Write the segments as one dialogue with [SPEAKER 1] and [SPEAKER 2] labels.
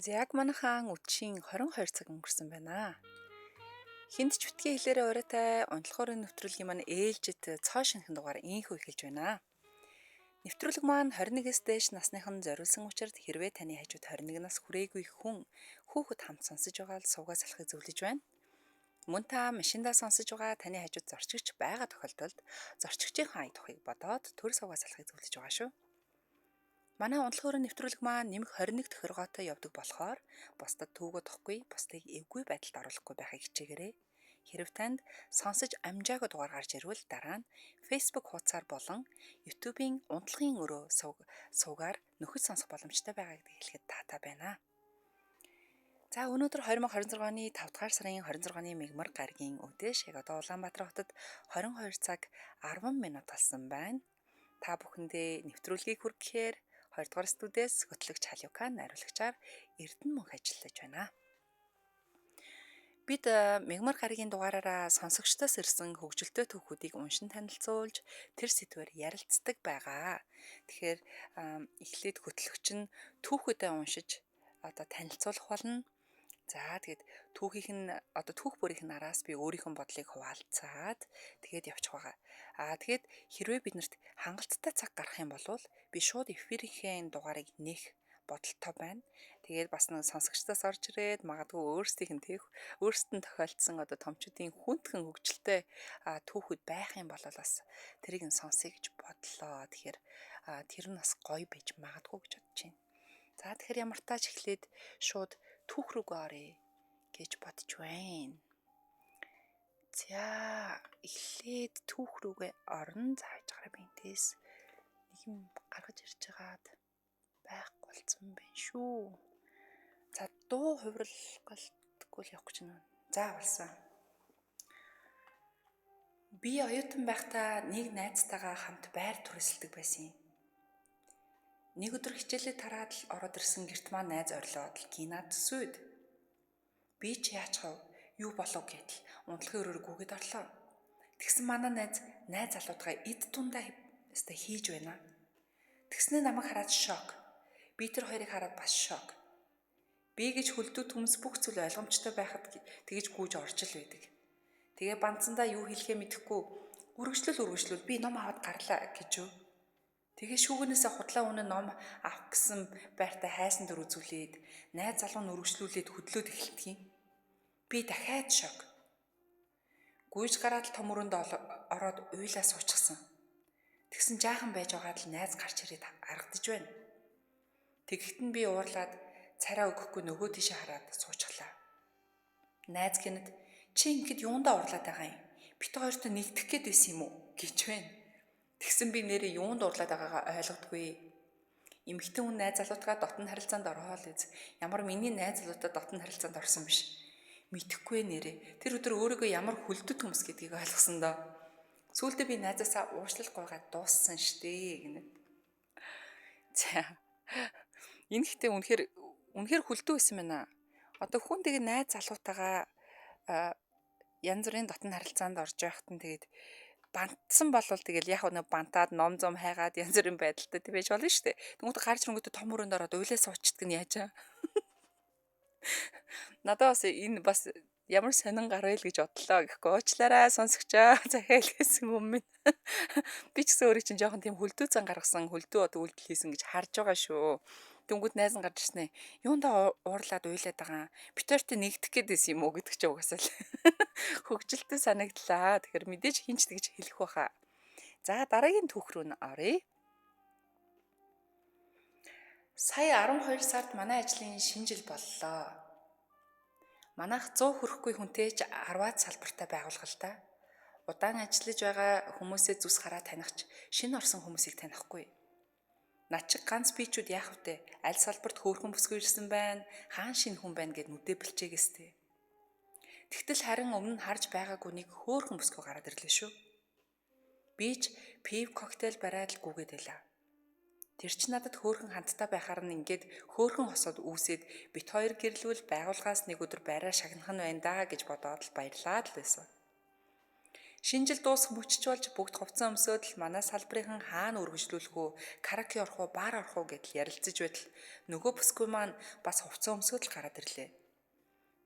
[SPEAKER 1] За яг манайхан үдшийн 22 цаг өнгөрсөн байна. Хинт ч битгий хэлээрээ урайтай унтлахуурын нэвтрүүлгийн маань ээлжит цоо шинэхэн дугаар инхүү эхэлж байна. Нэвтрүүлэг маань 21-ээс дээш насныхан зориулсан учраас хэрвээ таны хажууд 21 нас хүрээгүй хүн хүүхэд хамт сонсож байгаа л сувгаас салахыг зөвлөж байна. Мөн та машиндаа сонсож байгаа таны хажууд зорчигч байгаа тохиолдолд зорчигчийн ая тухыг бодоод төр сувгаас салахыг зөвлөж байгаа шүү. Манай унтлахуурын нэвтрүүлэг маань нэмэх 21 тохиргоотой явдаг болохоор бусдад түүгөө тохгүй, бусдыг эвгүй байдалд оруулахгүй байхыг хичээгээрэй. Хэрв танд сонсож амжаагүй дугаар гарч ирвэл дараа нь Facebook хуудасаар болон YouTube-ийн унтлагын өрөө сувгаар нөхөж сонсох боломжтой байгаа гэдгийг хэлэхэд таатай байна. За өнөөдөр 2026 оны 5 дугаар сарын 26-ны мегмар гарагийн өдөөш яг одоо Улаанбаатар хотод 22 цаг 10 минут болсон байна. Та бүхэндээ нэвтрүүлгийг хүргэхээр 2 дугаар студиэс хөтлөгч Халюка найруулагчаар Эрдэнэ мөнх ажиллаж байна. Бид мегмар гарагийн дугаараараа сонсогчдоос ирсэн хөгжилтэй түүхүүдийг уншин танилцуулж тэр сэдвээр ярилцдаг байгаа. Тэгэхээр эхлээд хөтлөгч нь түүхүүдээ уншиж одоо танилцуулах болно. За тэгээд түүхийнх нь одоо түүх бүрийнх нь араас би өөрийнхөө бодлыг хуваалцаад тэгээд явчих байгаа. Аа тэгээд хэрвээ биднэрт хангалттай цаг гарах юм бол би шууд эфирийнхээ дугаарыг нээх бодолтой байна. Тэгээд бас нэг сонсогчдоос орж ирээд магадгүй өөрсдийнх нь тех өөрсдөд нь тохиолдсон одоо томчуудын хүндхэн хөгжилтэй түүхүүд байх юм бол бас тэрийг нь сонсъё гэж бодлоо. Тэгэхээр тэр нь бас гоё байж магадгүй гэж бодож байна. За тэгэхээр ямар тач эхлээд шууд түүх рүүгээ оръё гэж бодож байна. За эхлээд түүх рүүгээ орно. За хийж гараа би эндээс нэг юм гаргаж ирж байгаад байхгүй болсон байна шүү. За дуу хувирал галтгүй л явах гэж байна. За болсон. Би оюутан байхдаа нэг найзтайгаа хамт байр түрээсэлдэг байсан юм. Нэг өдөр хичээлээ тараад л ороод ирсэн гэрт маань найз орлоод л гинад сүд. Би ч яачих вэ? Юу болов гэтэл унтлагын өрөөр гүгээд орлоо. Тэгсэн манай найз найз залуутгаа эд дундаа өстой хийж байна. Тэгснээ намайг хараад шок. Би тэр хоёрыг хараад бас шок. Би гэж хөлдүүд хүмүүс бүх зүйл ойлгомжтой байхад тэгж гүйж орж л байдаг. Тэгээ бандсандаа юу хэлэхээ мэдэхгүй үргэлжлүүл би ном аваад гарлаа гэж юу. Тэгээ шүүгнээсээ худлаа үнэ ном авах гэсэн байртай хайсан дөр үзүүлээд найз залуу нь үргэлжлүүлээд хөдлөөд эхэлдэг юм. Би дахиад шок. Гүйж гараад л том өрөөнд ороод уйлаа суучихсан. Тэгсэн жаахан байж байгаад л найз гарч ирээд аргадаж байна. Тэгэхэд нь би уурлаад царай өгөхгүй нөгөө тийшээ хараад суучихлаа. Найз гинэд чи ингэхэд юундаа уурлаад байгаа юм? Бит хоёрт нэгдэх гээд байсан юм уу гэж байна. Тэгсэн би нэрээ юунд уурлаад байгаагаа ойлгодгүй. Эмэгтэй хүн найз залуутгаа дотн харилцаанд ороод из. Ямар миний найз залуутай дотн харилцаанд орсон биш. Мэдэхгүй нэрээ. Тэр өдөр өөрийгөө ямар хүлдэт хүмүүс гэдгийг ойлгосон доо. Сүүлдээ би найзаасаа уучлал гуйгаад дууссан штэ гинэ. За. Энэ ихтэй үнэхээр хүлдүү байсан байна. Одоо хүн тэгээ найз залуутайгаа янз бүрийн дотн харилцаанд орж байхад нь тэгээд бантсан болвол тэгэл яг нэг бантаад ном зом хайгаад янз бүрийн байдалтай тэг байж болно шүү дээ. Тэнгүүт гарч ирэнгүүтээ том өрөөнд ороод уйлаа суучдаг нь яаж аа. Надад бас энэ бас ямар сонин гар вэ гэж бодлоо гэхгүй уучлаарай сонсогчоо захиал гэсэн юм минь. Би ч гэсэн өөрийг чинь жоохон тийм хөлдөө зан гаргасан хөлдөө одоо үйлдэл хийсэн гэж харж байгаа шүү. Тэнгүүд найз нь гарч ирснэ. Юундаа уурлаад уйлаад байгаа. Бит хоёртой нэгдэх гээд байсан юм уу гэдэг чи угаасаа л хөгжилтэй санагдлаа. Тэгэхээр мэдээж хинч тэгж хэлэх байхаа. За дараагийн түүх рүү н оръё. Сая 12 сард манай ажлын шинэ жил боллоо. Манайх 100 хүрэхгүй хүнтэй ч 10-аад салбартай байгуулга л да. Удаан ажиллаж байгаа хүмүүсээ зүс хараа таних ч шинэ орсон хүмүүсийг танихгүй. Над чиг ганц бичүүд яах вдэ? Аль салбарт хөөрхөн бүсгүй ирсэн байна? Хаан шинэ хүн байна гэд нүдэ бэлчээгээстэй. Тэгтэл харин өмнө нь харж байгаагүй нэг хөөрхөн бүсгүй гараад ирлээ шүү. Би ч пив коктейл бариад л гүгээд байлаа. Тэр чи надад хөөрхөн хандтай байхаар нь ингээд хөөрхөн хосоод үүсээд бит хоёр гэрлүүл байгуулгаас нэг өдөр байраа шагнах нь байна даа гэж бодоод л баярлаад л байсан. Шинэ жил дуусах мөчч болж бүгд хувцас өмсөөд л манай салбарынхан хаана үргэлжлүүлэх үү, караоке орох уу, бар орох уу гэдэл ярилцаж байтал нөгөө бүсгүй маань бас хувцас өмсөөд л гараад ирлээ.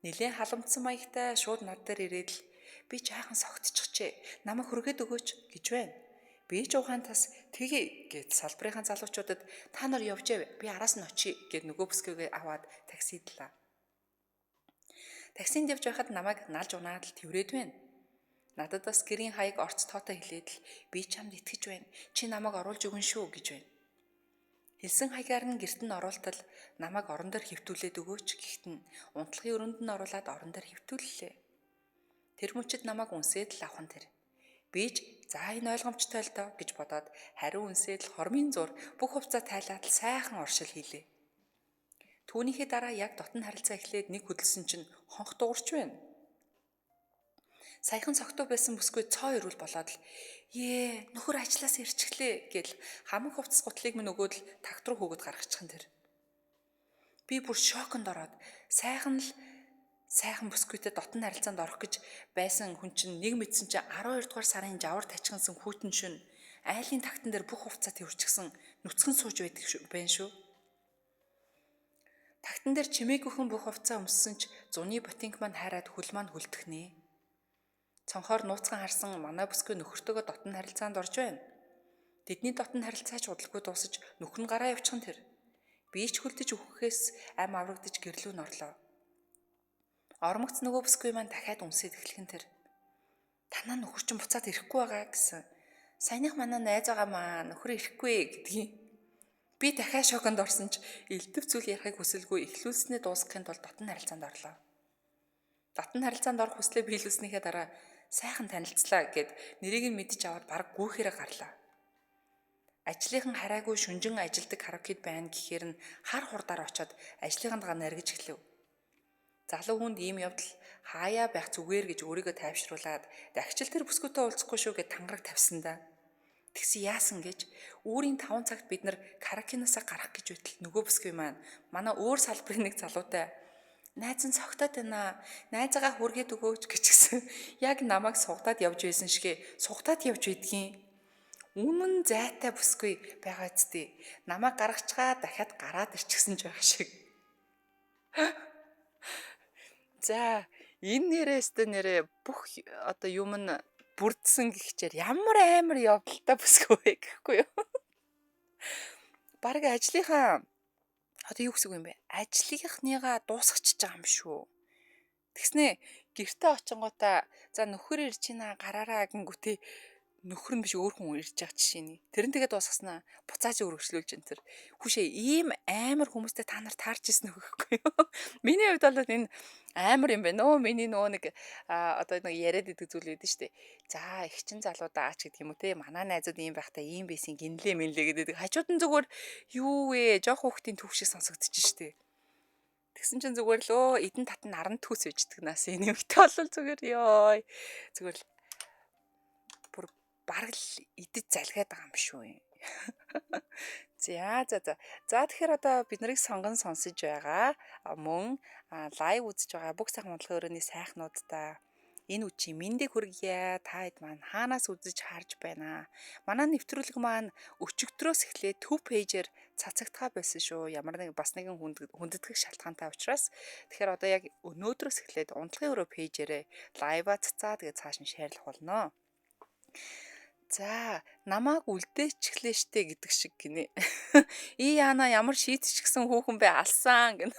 [SPEAKER 1] Нилээн халамтсан маягтай шууд над дээр ирээд л би жаахан согтчихжээ. Намайг хүргээд өгөөч гэж байна. Би ч ухаан тас тэгье гэд салбарынхаа залуучуудад та нар явж яв. Би араас нь очие гэд нөгөө бүсгүйгээ аваад таксидлаа. Таксинд явж байхад намайг налж унаад л тэврээд байна. Надад бас гэрийн хаяг орц тоотой хэлээд л би чамд итгэж байна. Чи намайг оруулж өгөн шүү гэж байна. Хэлсэн хаягаар нь гэрт нь оруултал намайг орон дээр хэвтүүлээд өгөөч гэхэд нь унтлагын өрөөнд нь оруулаад орон дээр хэвтүүллээ. Тэр мөчид намайг үнсээд л авах нь тэр. Би ч за энэ ойлгомжтой л доо гэж бодоод хариу үнсээд л хормын зур бүх хувцас тайлаад л сайхан оршил хийлээ. Түүнийхээ дараа яг дотн харилцаа эхлээд нэг хөдөлсөн чинь хонх дуурч байна. Саяхан согтуу байсан бүсгүй цоо ирүүл болоод л "Ее, нөхөр ажлаас ирчихлээ" гэл хамаг хувцас гутлыг минь өгөөд л такт руу хөөгд гаргачихсан тэр. Би бүр шоконд ороод сайхан л сайхан бүсгүйтэй дотн харилцаанд орох гэж байсан хүн чинь нэг мэдсэн чинь 12 дугаар сарын жавар тачигнасан хүйтэн шөнө айлын тагтан дээр бүх хувцас тэвэрчихсэн нүцгэн сууж байдаг байна шүү. Тагтан дээр чимээгүйхэн бүх хувцас өмссөн ч зуны ботинк маань хайраад хөл маань хүлдэх нэ. Цонхоор нууцхан харсан манай бүсгүй нөхөртөөгөө дотн харилцаанд орж байна. Тэдний дотн харилцаач удалгүй дуусаж нөхөр нь гараа явчихсан тэр. Би ч хүлдэж үхэхээс ам аврагдаж гэрлүү н орлоо. Ормогц нөгөө бүсгүй маань дахиад үнсээд эхлэх нь тэр. Танаа нөхөр чинь буцаад ирэхгүй байгаа гэсэн. Саяных манай найз байгаа маа нөхөр ирэхгүй гэдгийг. Би дахиад шоконд орсон ч элдв зүйл ярихыг хүсэлгүй эхлүүлснээ дуусгахын тулд дотн харилцаанд орлоо. Дотн харилцаанд орох хүслээ биелүүлснийхээ дараа сайхан танилцлаа гэд нэрийг нь мэдж аваад бараг гүйхээрээ гарлаа. Ажлынхан хараагүй шүнжин ажилдаг караокед байна гэхээр нь хар хурдаар очоод ажлынхандгаа наргиж эхлэв. Залуу хүнд ийм явдал хаяа байх зүгээр гэж өөрийгөө тайвшруулад дахичил тэр бүсгүйтэй уулзахгүй шүү гэд тангараг тавьсан да. Тэгсэн яасан гэж үүрийн 5 цагт бид нар караокенаасаа гарах гэж байтал нөгөө бүсгүй маань манай өөр салбарын нэг залуутай найз нь цогтоод байна. Найзаагаа хүргээд өгөөч гэжсэн. Яг намайг сугадаад явж байсан шигэ сугадаад явж байдгийн. Үнэн зайтай бүсгүй байгаа зү. Намайг гаргачгаа дахиад гараад ирчихсэн ч байх шиг. За энэ нэрээс тэ нэрээ бүх одоо юм нь бүрдсэн гихчээр ямар амар явдалтай бүсгүй вэ гэхгүй юу. Бараг ажлынхаа одоо юу гэсэн үг юм бэ? Ажлынхныгаа дуусгачихж байгаа юм шүү. Тэгснэ гэртээ очингуудаа за нөхөр ирж байна гараараа гингүүтээ нөхөр нь биш өөр хүн ирж байгаа жишээ нь. Тэр нь тэгээд дуусгаснаа буцааж өргөжлүүлж энэ тэр. Хүүшээ ийм амар хүмүүстэй та нар таарч ирсэн үү гэхгүй юу? Миний хувьд бол энэ амар юм байна. Нөө миний нөгөө нэг одоо нэг яриад идэг зүйл өгдөн штэ. За их чин залуудаа аач гэдэг юм уу те. Манай найзууд ийм байхдаа ийм байсан гинлээ мэнлээ гэдэг. Хажууд нь зүгээр юу вэ? Жохо хүүхдийн төв шиг сонсогдож штэ. Тэгсэн чинь зүгээр л өө эдэн татан наран төс иждэг нас энэ юмтэй бол зүгээр ёо. Зүгээр л бүр бараг л идэж залгаад байгаа юм шүү. За за за. За тэгэхээр одоо бид нарыг сонгон сонсож байгаа мөн live үзэж байгаа бүх сайхан бодлогын өрөөний сайхнуудаа энэ үчи мэндийг хүргье. Та хэд маань хаанаас үзэж харж байна. Манай нэвтрүүлэг маань өчигдрөөс эхлээд төв пэйжээр цацагдгаа байсан шүү. Ямар нэг бас нэгэн хүндэтгэх шалтгаантай учраас тэгэхээр одоо яг өнөөдрөөс эхлээд унтлагын өрөө пэйжээрээ live аа цацаа тэгээд цааш нь share лах болно. За намайг үлдээчихлээ штэ гэдэг шиг гинэ. И яана ямар шийдчихсэн хүүхэн бэ алсан гэнэ.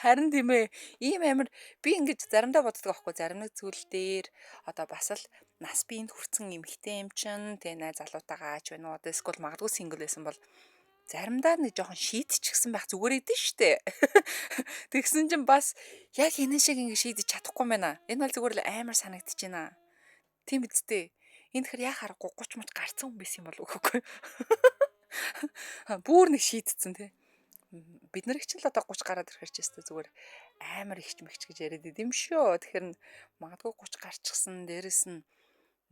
[SPEAKER 1] Харин тийм ээ. Ийм амар би ингэж заримдаа боддог аахгүй зарим нэг зүйл дээр одоо бас л нас биеинд хүрсэн эмэгтэй юм чин тэ найз залуутайгаа ач байна уу одоо эсвэл магадгүй single байсан бол заримдаа нэг жоохон шийдчихсэн байх зүгээр идэн штэ. Тэгсэн чинь бас яг энэ шиг ингэ шийдэж чадахгүй байна. Энэ бол зүгээр л амар санагдаж байна. Тийм үсттэй. Энэ тэгэхээр яа харахгүй 30 мөч гарцсан хүн байсан юм болов уу гэхгүй. Бүүр нэг шийдсэн тий. Бид нар ч л одоо 30 гараад ирэхэр ч өстө зүгээр амар ихч мэгч гэж яриад идэм шүү. Тэгэхээр магадгүй 30 гарчихсан дээрэс нь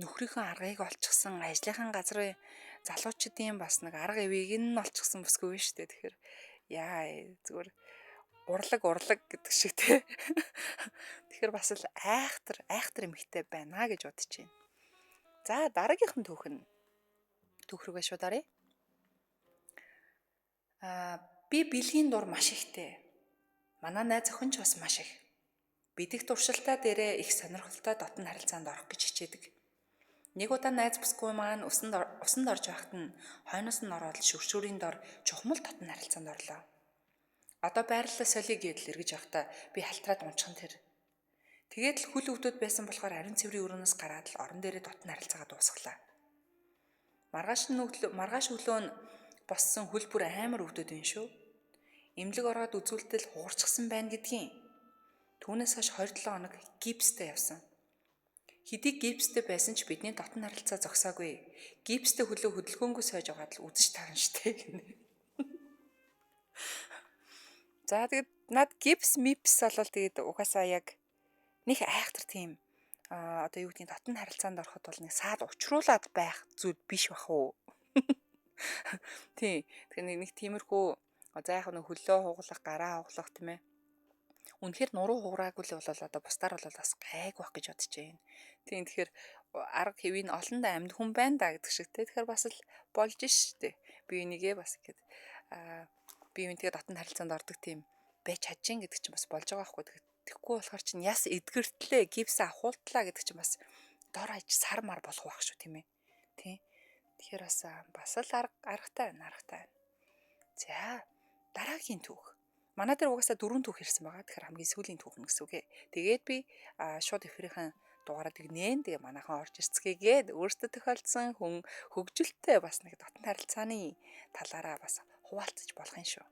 [SPEAKER 1] нөхрийнхөө аргыг олчихсан ажлынхаа газрын залуучдын бас нэг арга эвийг нь олчихсан бүсгүй шүү дээ. Тэгэхээр яа зүгээр урлаг урлаг гэдэг шиг тий. Тэгэхээр бас л айхтар айхтар эмэгтэй байна гэж бодож байна. За, дараагийнх нь түүх нь түүх рүүгээ шууд оръё. Би бэлгийн дур маш ихтэй. Манай найз охин ч бас маш их. Бид их туршилтаа дээрээ их сонирхолтой дотн харилцаанд орох гэж хичээдэг. Нэг удаа найз бүсгүй маань усанд орж байхад нь хойноос нь ороод шүршүүрийн дор чухмал дотн харилцаанд орлоо. Одоо байрлалаа солиё гэдэл эргэж явахдаа би халтраад унчхан тэр. Тэгээд л хөл өвдөд байсан болохоор ариун цэврийн өрөөнөөс гараад л орон дээрээ дотн харилцаагаа дуусгалаа. Маргааш өглөө нь боссон хөл бүр амар өвдөд юм шүү. Эмнэлэг ороод үзүүлтэл хугарчихсан байна гэдгийн. Түүнээс хойш 27 хоног гипстэй явсан. Хэдий гипстэй байсан ч бидний дотн харилцаа зогсоогүй. Гипстэй хөлөө хөдөлгөөнгүй сойж байгаад л үзэж таарна штэ гинэ. За, тэгээд над гипс мипс болол тэгээд угаасаа яг нэг айхтар тийм одоо юу гэдгийг дотн харилцаанд ороход бол нэг саад учруулад байх зүйл биш бах уу. Тийм. Тэгэхээр нэг тиймэрхүү, за яг нэг хөлөө хугалах, гараа хугалах, тийм ээ. Үнэхээр нуруу хугараагүй л бол одоо бусдаар бол бас гайг байх гэж бодож байна. Тийм, тэгэхээр арга хэвийг олондоо амьд хүн байна да гэдэг шиг те. Тэгэхээр бас л болж штэ. Би энийгээ бас ингээд би үүнтэйгээ дотн харилцаанд ордог тийм байж чадчихин гэдэг чинь бас болж байгаа байхгүй. Тэгэхгүй болохоор чинь яс эдгэртлээ, гипс авахултлаа гэдэг чинь бас дор хаяж сар мар болох байх шүү, тийм ээ. Тийм. Тэгэхээр бас л арга аргатай байна, аргатай байна. За, дараагийн түүх. Манай дээр угаасаа 4 түүх ирсэн байгаа. Тэгэхээр хамгийн сүүлийн түүх нь гэсэн үг ээ. Тэгээд би шууд эфирийн дугаараа тэгнэн. Тэгээ манайхан орж ирцгээгээд өөртөө тохиолдсон хүн хөгжилтэй бас нэг дотн харилцааны талаараа бас хуваалцаж болох юм шүү.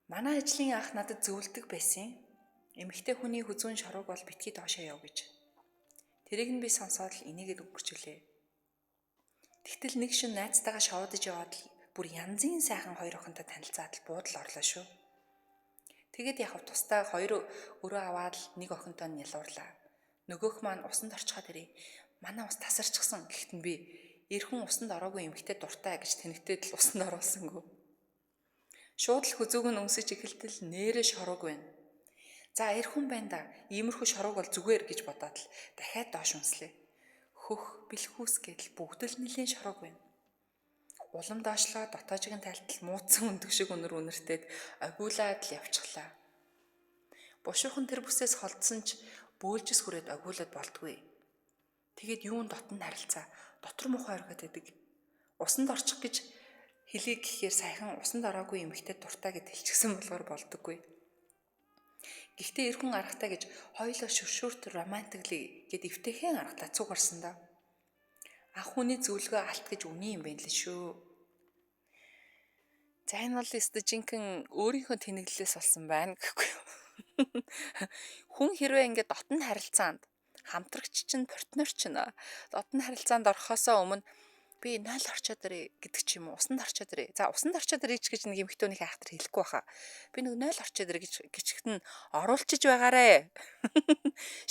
[SPEAKER 1] Манай ажлын ах надад зөвлөдөг байсан. Эмэгтэй хүний хүзүүн шорог бол битгий доошоо яв гэж. Тэрийг нь би сонсоод л энийгээд өнгөрчлээ. Тэгтэл нэг шин найзтайгаа шоудаж яваад л бүр янзын сайхан хоёр охинтой танилцаад л буудал орлоо шүү. Тэгээд яхав тусдаа хоёр өрөө аваад л нэг охинтой нь ялуурлаа. Нөгөөх маань усанд орчхоод ирээ. Манай ус тасарчихсан гэхэд нь би эр хүн усанд ороогүй эмэгтэй дуртай гэж тэнэгтээд л усанд оруулсангүй. Шууд л хүзүүг нь өмсөж эхэлтэл нэрэ шорог байна. За, эр хүн байна да. Иймэрхүү шорог бол зүгээр гэж бодоод л дахиад доош үнслээ. Хөх, бэлхүүс гэдэл бүгд л нэлийн шорог байна. Улам доошлоо дотоожгийн тайлтал муудсан өндөг шиг үнэр үнэртээд агуулаад л явчихлаа. Бушуухан тэр бүсээс холдсон ч бөөлжс хүрээд агуулад болдгүй. Тэгээд юун дотн харилцаа дотор мухай оргиод байдаг. Усанд орчих гэж хэлий гэхээр саяхан усанд ороогүй эмэгтэй дуртай гэд хэлчихсэн болохоор болдоггүй. Гэхдээ эр хүн аргатай гэж хоёулаа шүршүрт романтикли гэд эвтэйхэн аргатай цуг орсон доо. Ах хүний зөвлөгөө алт гэж үний юм байна л шүү. За, энэ бол өстө жинхэнэ өөрийнхөө тэнэглэлээс болсон байна гэхгүй юу. Хүн хэрвээ ингээд дотн харилцаанд хамтрагч чинь, партнер чинь дотн харилцаанд орохоосоо өмнө би 0 орчоод ирээ гэдэг ч юм уу, усанд орчоод ирээ. За, усанд орчоод ирээ ч гэж нэг эмэгтэйний хайхтар хэлэхгүй баха. Би нэг 0 орчоод ирээ гэж гिचгт нь оруулчиж байгаарэ.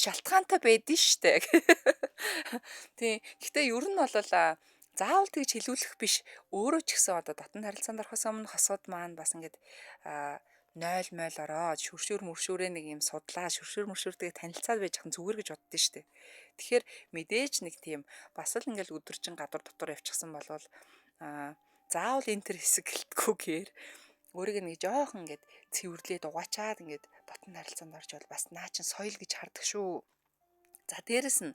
[SPEAKER 1] Шалтгаантай байдэн штэ. Тийм. Гэхдээ ер нь бол заавал тэгж хэлүүлэх биш. Өөрөө ч гэсэн одоо дотн харилцаанд орохоос өмнө хосууд маань бас ингээд 0 мойл ороод шүршүр мөршүүрээ нэг юм судлаа, шүршүр мөршүүртэйг танилцаад байж хан зүгээр гэж боддоо штэ. Тэгэхээр мэдээж нэг тийм бас л ингээл өдөржин гадуур дотор явчихсан болвол заавал энэ төр хэсэг гэлтгүүгээр өөрийг нэг жоохон ингээд цэвэрлээд угаачаад ингээд дотн харилцаанд орж бол бас наа чин соёл гэж хардаг шүү. За, дээрэс нь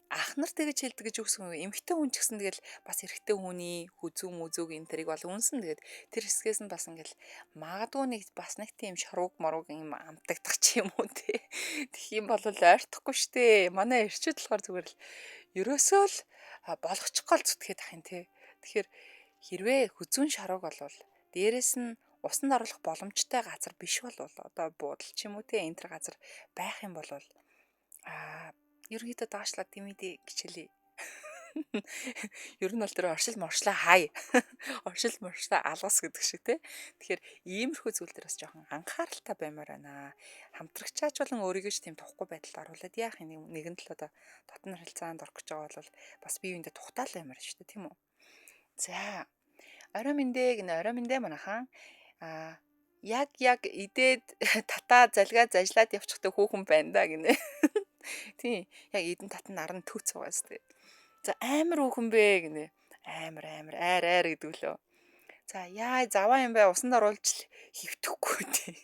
[SPEAKER 1] ах нар тэгж хэлдэг гэж үгсэн, эмэгтэй хүн ч гэсэн тэгэл бас эрэгтэй хүний хүзүү мүзүүг энэ тэрийг бол үнсэн. Тэгээд тэр хэсгээс нь бас ингээл магадгүй нэг бас нэг тийм шорууг морууг юм амтагдах ч юм уу те. Тэгэх юм бол ойртохгүй штэ. Манай эрчүүд болохоор зүгээр л ерөөсөө л болгочих гол зүтгээд ах юм те. Тэгэхээр хэрвээ хүзүүн шорууг болвол, дээрэс нь усанд оруулах боломжтой газар биш бол, одоо буудал ч юм уу те, энэ төр газар байх юм бол ерөнхийдөө доошлоо тимэдэ гэж хэлье. Ер нь бол тэр оршил моршлоо хай. Оршил моршлоо алгас гэдэг шиг те. Тэгэхээр иймэрхүү зүйл дээр бас жоохон анхааралтай баймаар байна. Хамтрагчаач болон өөрийгөө ч тийм тухгүй байдалд оруулаад яах юм, нэгэн тал одоо дотн харилцаанд орох гэж байгаа бол бас бие биендээ тухтаал баймаар шүү дээ, тийм үү? За, орой мэндэ гинэ, орой мэндэ манайхан. Яг идээд татаа залгаа зажлаад явчихдаг хүүхэн байна да гинэ. Тийм. Яг эдэн татан наран төц угаас тэгээ. За амар өөхөн бэ гинэ. Амар амар айр айр гэдэг лөө. За яа заваа юм бэ усанд оруулж хөвтөхгүй тий.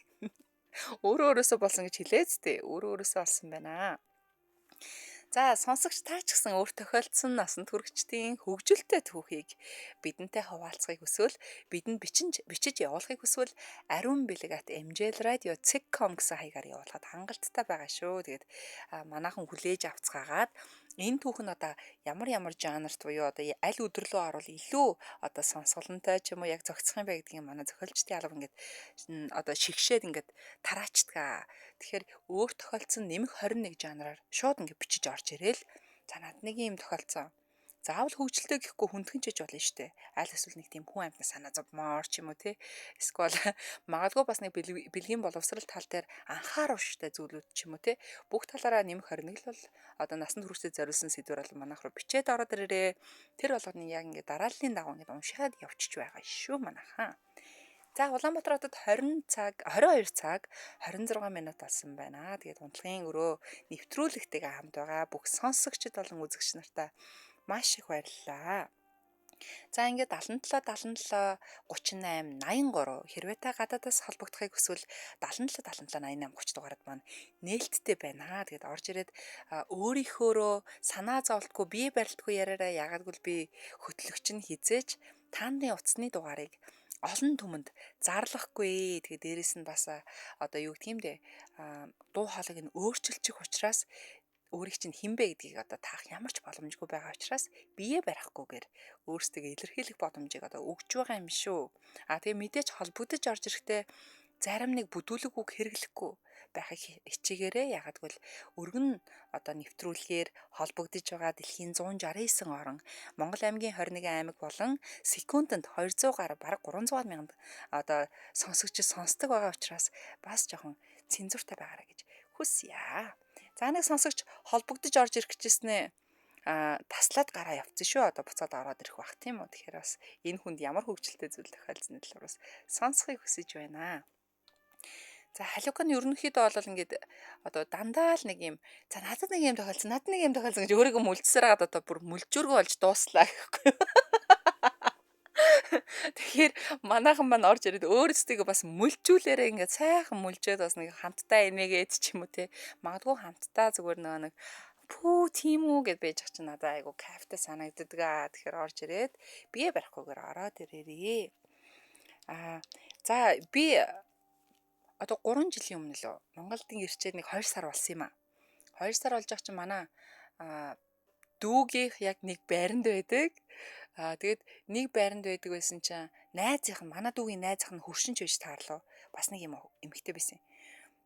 [SPEAKER 1] Өөрөө өөрөөсөө болсон гэж хэлээц тий. Өөрөө өөрөөсөө болсон байна. За сонсогч та ч гэсэн өөр тохиолдсон насанд хүрэгчдийн хөгжилтэй түүхийг бидэнтэй хуваалцахыг хүсвэл бидэнд бичиж явуулахыг хүсвэл ariunbilag@mjlradio.com гэсэн хаягаар явуулахад хангалттай байгаа шүү. Тэгээд манайхан хүлээж авцгаагаад энэ түүх нь одоо ямар ямар жанрт буюу одоо аль өдөрлөө орвол илүү одоо сонсголонтой ч юм уу яг зохицох юм бэ гэдгийг манай зохиолчдын алба ингээд одоо шигшээд ингээд тараачдаг. Тэгэхээр өөр тохиолдсон нэмэх 21 жанраар шууд ингээд бичиж орж ирээл. За над нэг юм тохиолдсон. Заавал хөгжилтэй гэхгүй хүндхэн ч гэж болно шүү дээ. Аль эсвэл нэг тийм хүн амьтны санаа зовмоор ч юм уу те. Эсвэл магадгүй бас нэг бэлгийн боловсрал тал дээр анхааруулжтай зүйлүүд ч юм уу те. Бүх талаараа нэмэх 21 л бол одоо насанд хүрэгчдэд зориулсан сэдвэр бол манайх руу бичээд ороод ирээрээ. Тэр болгоныг яг ингээд дарааллын дагуу ингээд уншаад явчих байгаа шүү манайхаа. За Улаанбаатар хотод 20 цаг 22 цаг 26 минут болсон байна. Тэгээд унтлагын өрөө нэвтрүүлэгтэйгээ хамт байгаа бүх сонсогчид болон үзэгч нартаа маш их баярлалаа. За ингээд 77 77 38 83 хэрвээ та гадаадаас холбогдохыг хүсвэл 77 77 88 30 дугаард маань нээлттэй байна. Тэгээд орж ирээд өөрийнхөөрөө санаа зовлтгүй бие барилтгүй яриараа. Яагадгүй би хөтлөгч нь хизээч та нарын утасны дугаарыг олон түмэнд зарлахгүй. Тэгээд дээрэс нь бас одоо юу гэх юм бэ? Дуу хоолойг нь өөрчилчих учраас өөрийг чинь хэн бэ гэдгийг одоо таах ямар ч боломжгүй байгаа учраас бие барихгүйгээр өөрсдөө илэрхийлэх боломжийг одоо өгч байгаа юм шүү. А тэгээ мэдээж холбогдож орж ирэхдээ зарим нэг бүдүүлэг үг хэрэглэхгүй байхыг хичээгээрэй. Яагадгүй өргөн одоо нэвтрүүлгээр холбогдож байгаа дэлхийн 169 орон, Монгол аймгийн 21 аймаг болон секундэд 200 гаруй бараг 300 мянган одоо сонсогчид сонсдог байгаа учраас бас жоохон цензуртай байгаарай гэж хүсье. За нэг сонсогч холбогдож орж ирэх гэжсэн таслаад гараа явцсан шүү. Одоо буцаад ороод ирэх бах тийм үү. Тэгэхээр бас энэ хүнд ямар хөгжилтэй зүйл тохиолдсны талаар бас сонсохыг хүсэж байна. За халиук нь ерөнхийдөө бол ингээд одоо дандаа л нэг юм за надад нэг юм тохиолдсон, надад нэг юм тохиолдсон гэж өөрийгөө мүлдсээр хагаад одоо бүр мүлжүүргөө болж дууслаа гэхгүй. Тэгэхээр манайхан маань орж ирээд өөрсдийгөө бас мүлжүүлээрээ ингээд сайхан мүлжээд бас нэг хамтдаа инээгээд ч юм уу те. Магадгүй хамтдаа зүгээр нөгөө нэг пүү тийм үү гэд байж чинь надад айгу кайфтай санагддаг аа. Тэгэхээр орж ирээд бие барихгүйгээр ороод ирээрээ. За би одоо 3 жилийн өмнө лөө Монголд ирчээд нэг 2 сар болсон юм аа. 2 сар болж байгаа чинь манай дүүгийнх яг нэг байранд байдаг. Тэгээд нэг байранд байдаг байсан чинь найзынх нь манай дүүгийн найзынх нь хөршинч байж таарлаа. Бас нэг юм эмэгтэй байсан.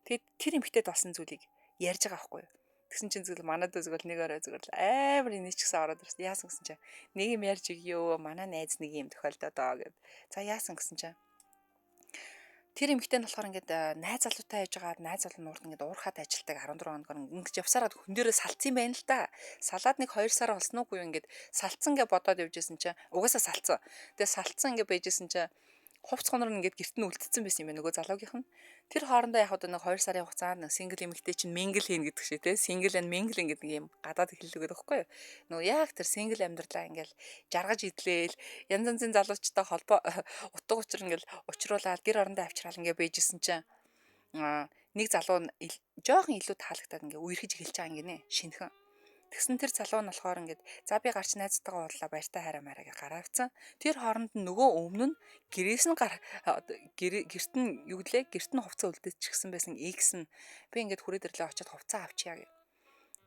[SPEAKER 1] Тэгээд тэр эмэгтэйд болсон зүйлийг ярьж байгаа байхгүй юу. Тэгсэн чинь зүгээр манай дүү зүгээр нэг орой зүгээр амар инээчгсэн ороод ирсэн. Яасан гэсэн чинь нэг юм ярьж өгөө. Манай найз нэг юм тохиолдоод оо гэд. За яасан гэсэн чинь тэр эмэгтэй нь болохоор ингээд найз залуутай яж байгаа найз залуу нуурт ингээд уурхаад ажилтдаг 14 хоногор ингэж явсараад хүн дээрээ салцсан юм байна л да. Салаад нэг 2 сар болсон уугүй ингээд салцсан гэж бодоод явж исэн чинь угаасаа салцсан. Тэгээ салцсан ингээд байжсэн чинь хувц гонор нь ингээд гэрт нь үлдсэн байсан юм байна нөгөө залуугийнх нь. Тэр хоорондоо яг одоо нэг 2 сарын хугацаанд нэг single эмэгтэй чинь mingle хийнэ гэдэг шиг те. Single and mingle гэдэг нэг юм гадаад хэллэг гэдэг байхгүй юу? Нөгөө яг тэр single амьдралаа ингээд жаргаж идлээл янз янзын залуучтай холбоо утга учир ингээд учруулаад гэр орондоо авчраал ингээд байжсэн чинь нэг залуу нь жоохон илүү таалагдаад ингээд үерхэж эхэлж байгаа юм гинэ шинэхэн. Тэгсэн тэр залуу нь болохоор ингээд за би гарч найзтайгаа ууллаа баяртай хайраа мараа гэж гараа авцсан. Тэр хооронд нь нөгөө өмнө нь гэрээс нь гар гэрт нь юу гэлээ гэрт нь хувцас үлдээчихсэн байсан X нь би ингээд хүрээд ирлээ очиод хувцас авчия гэ.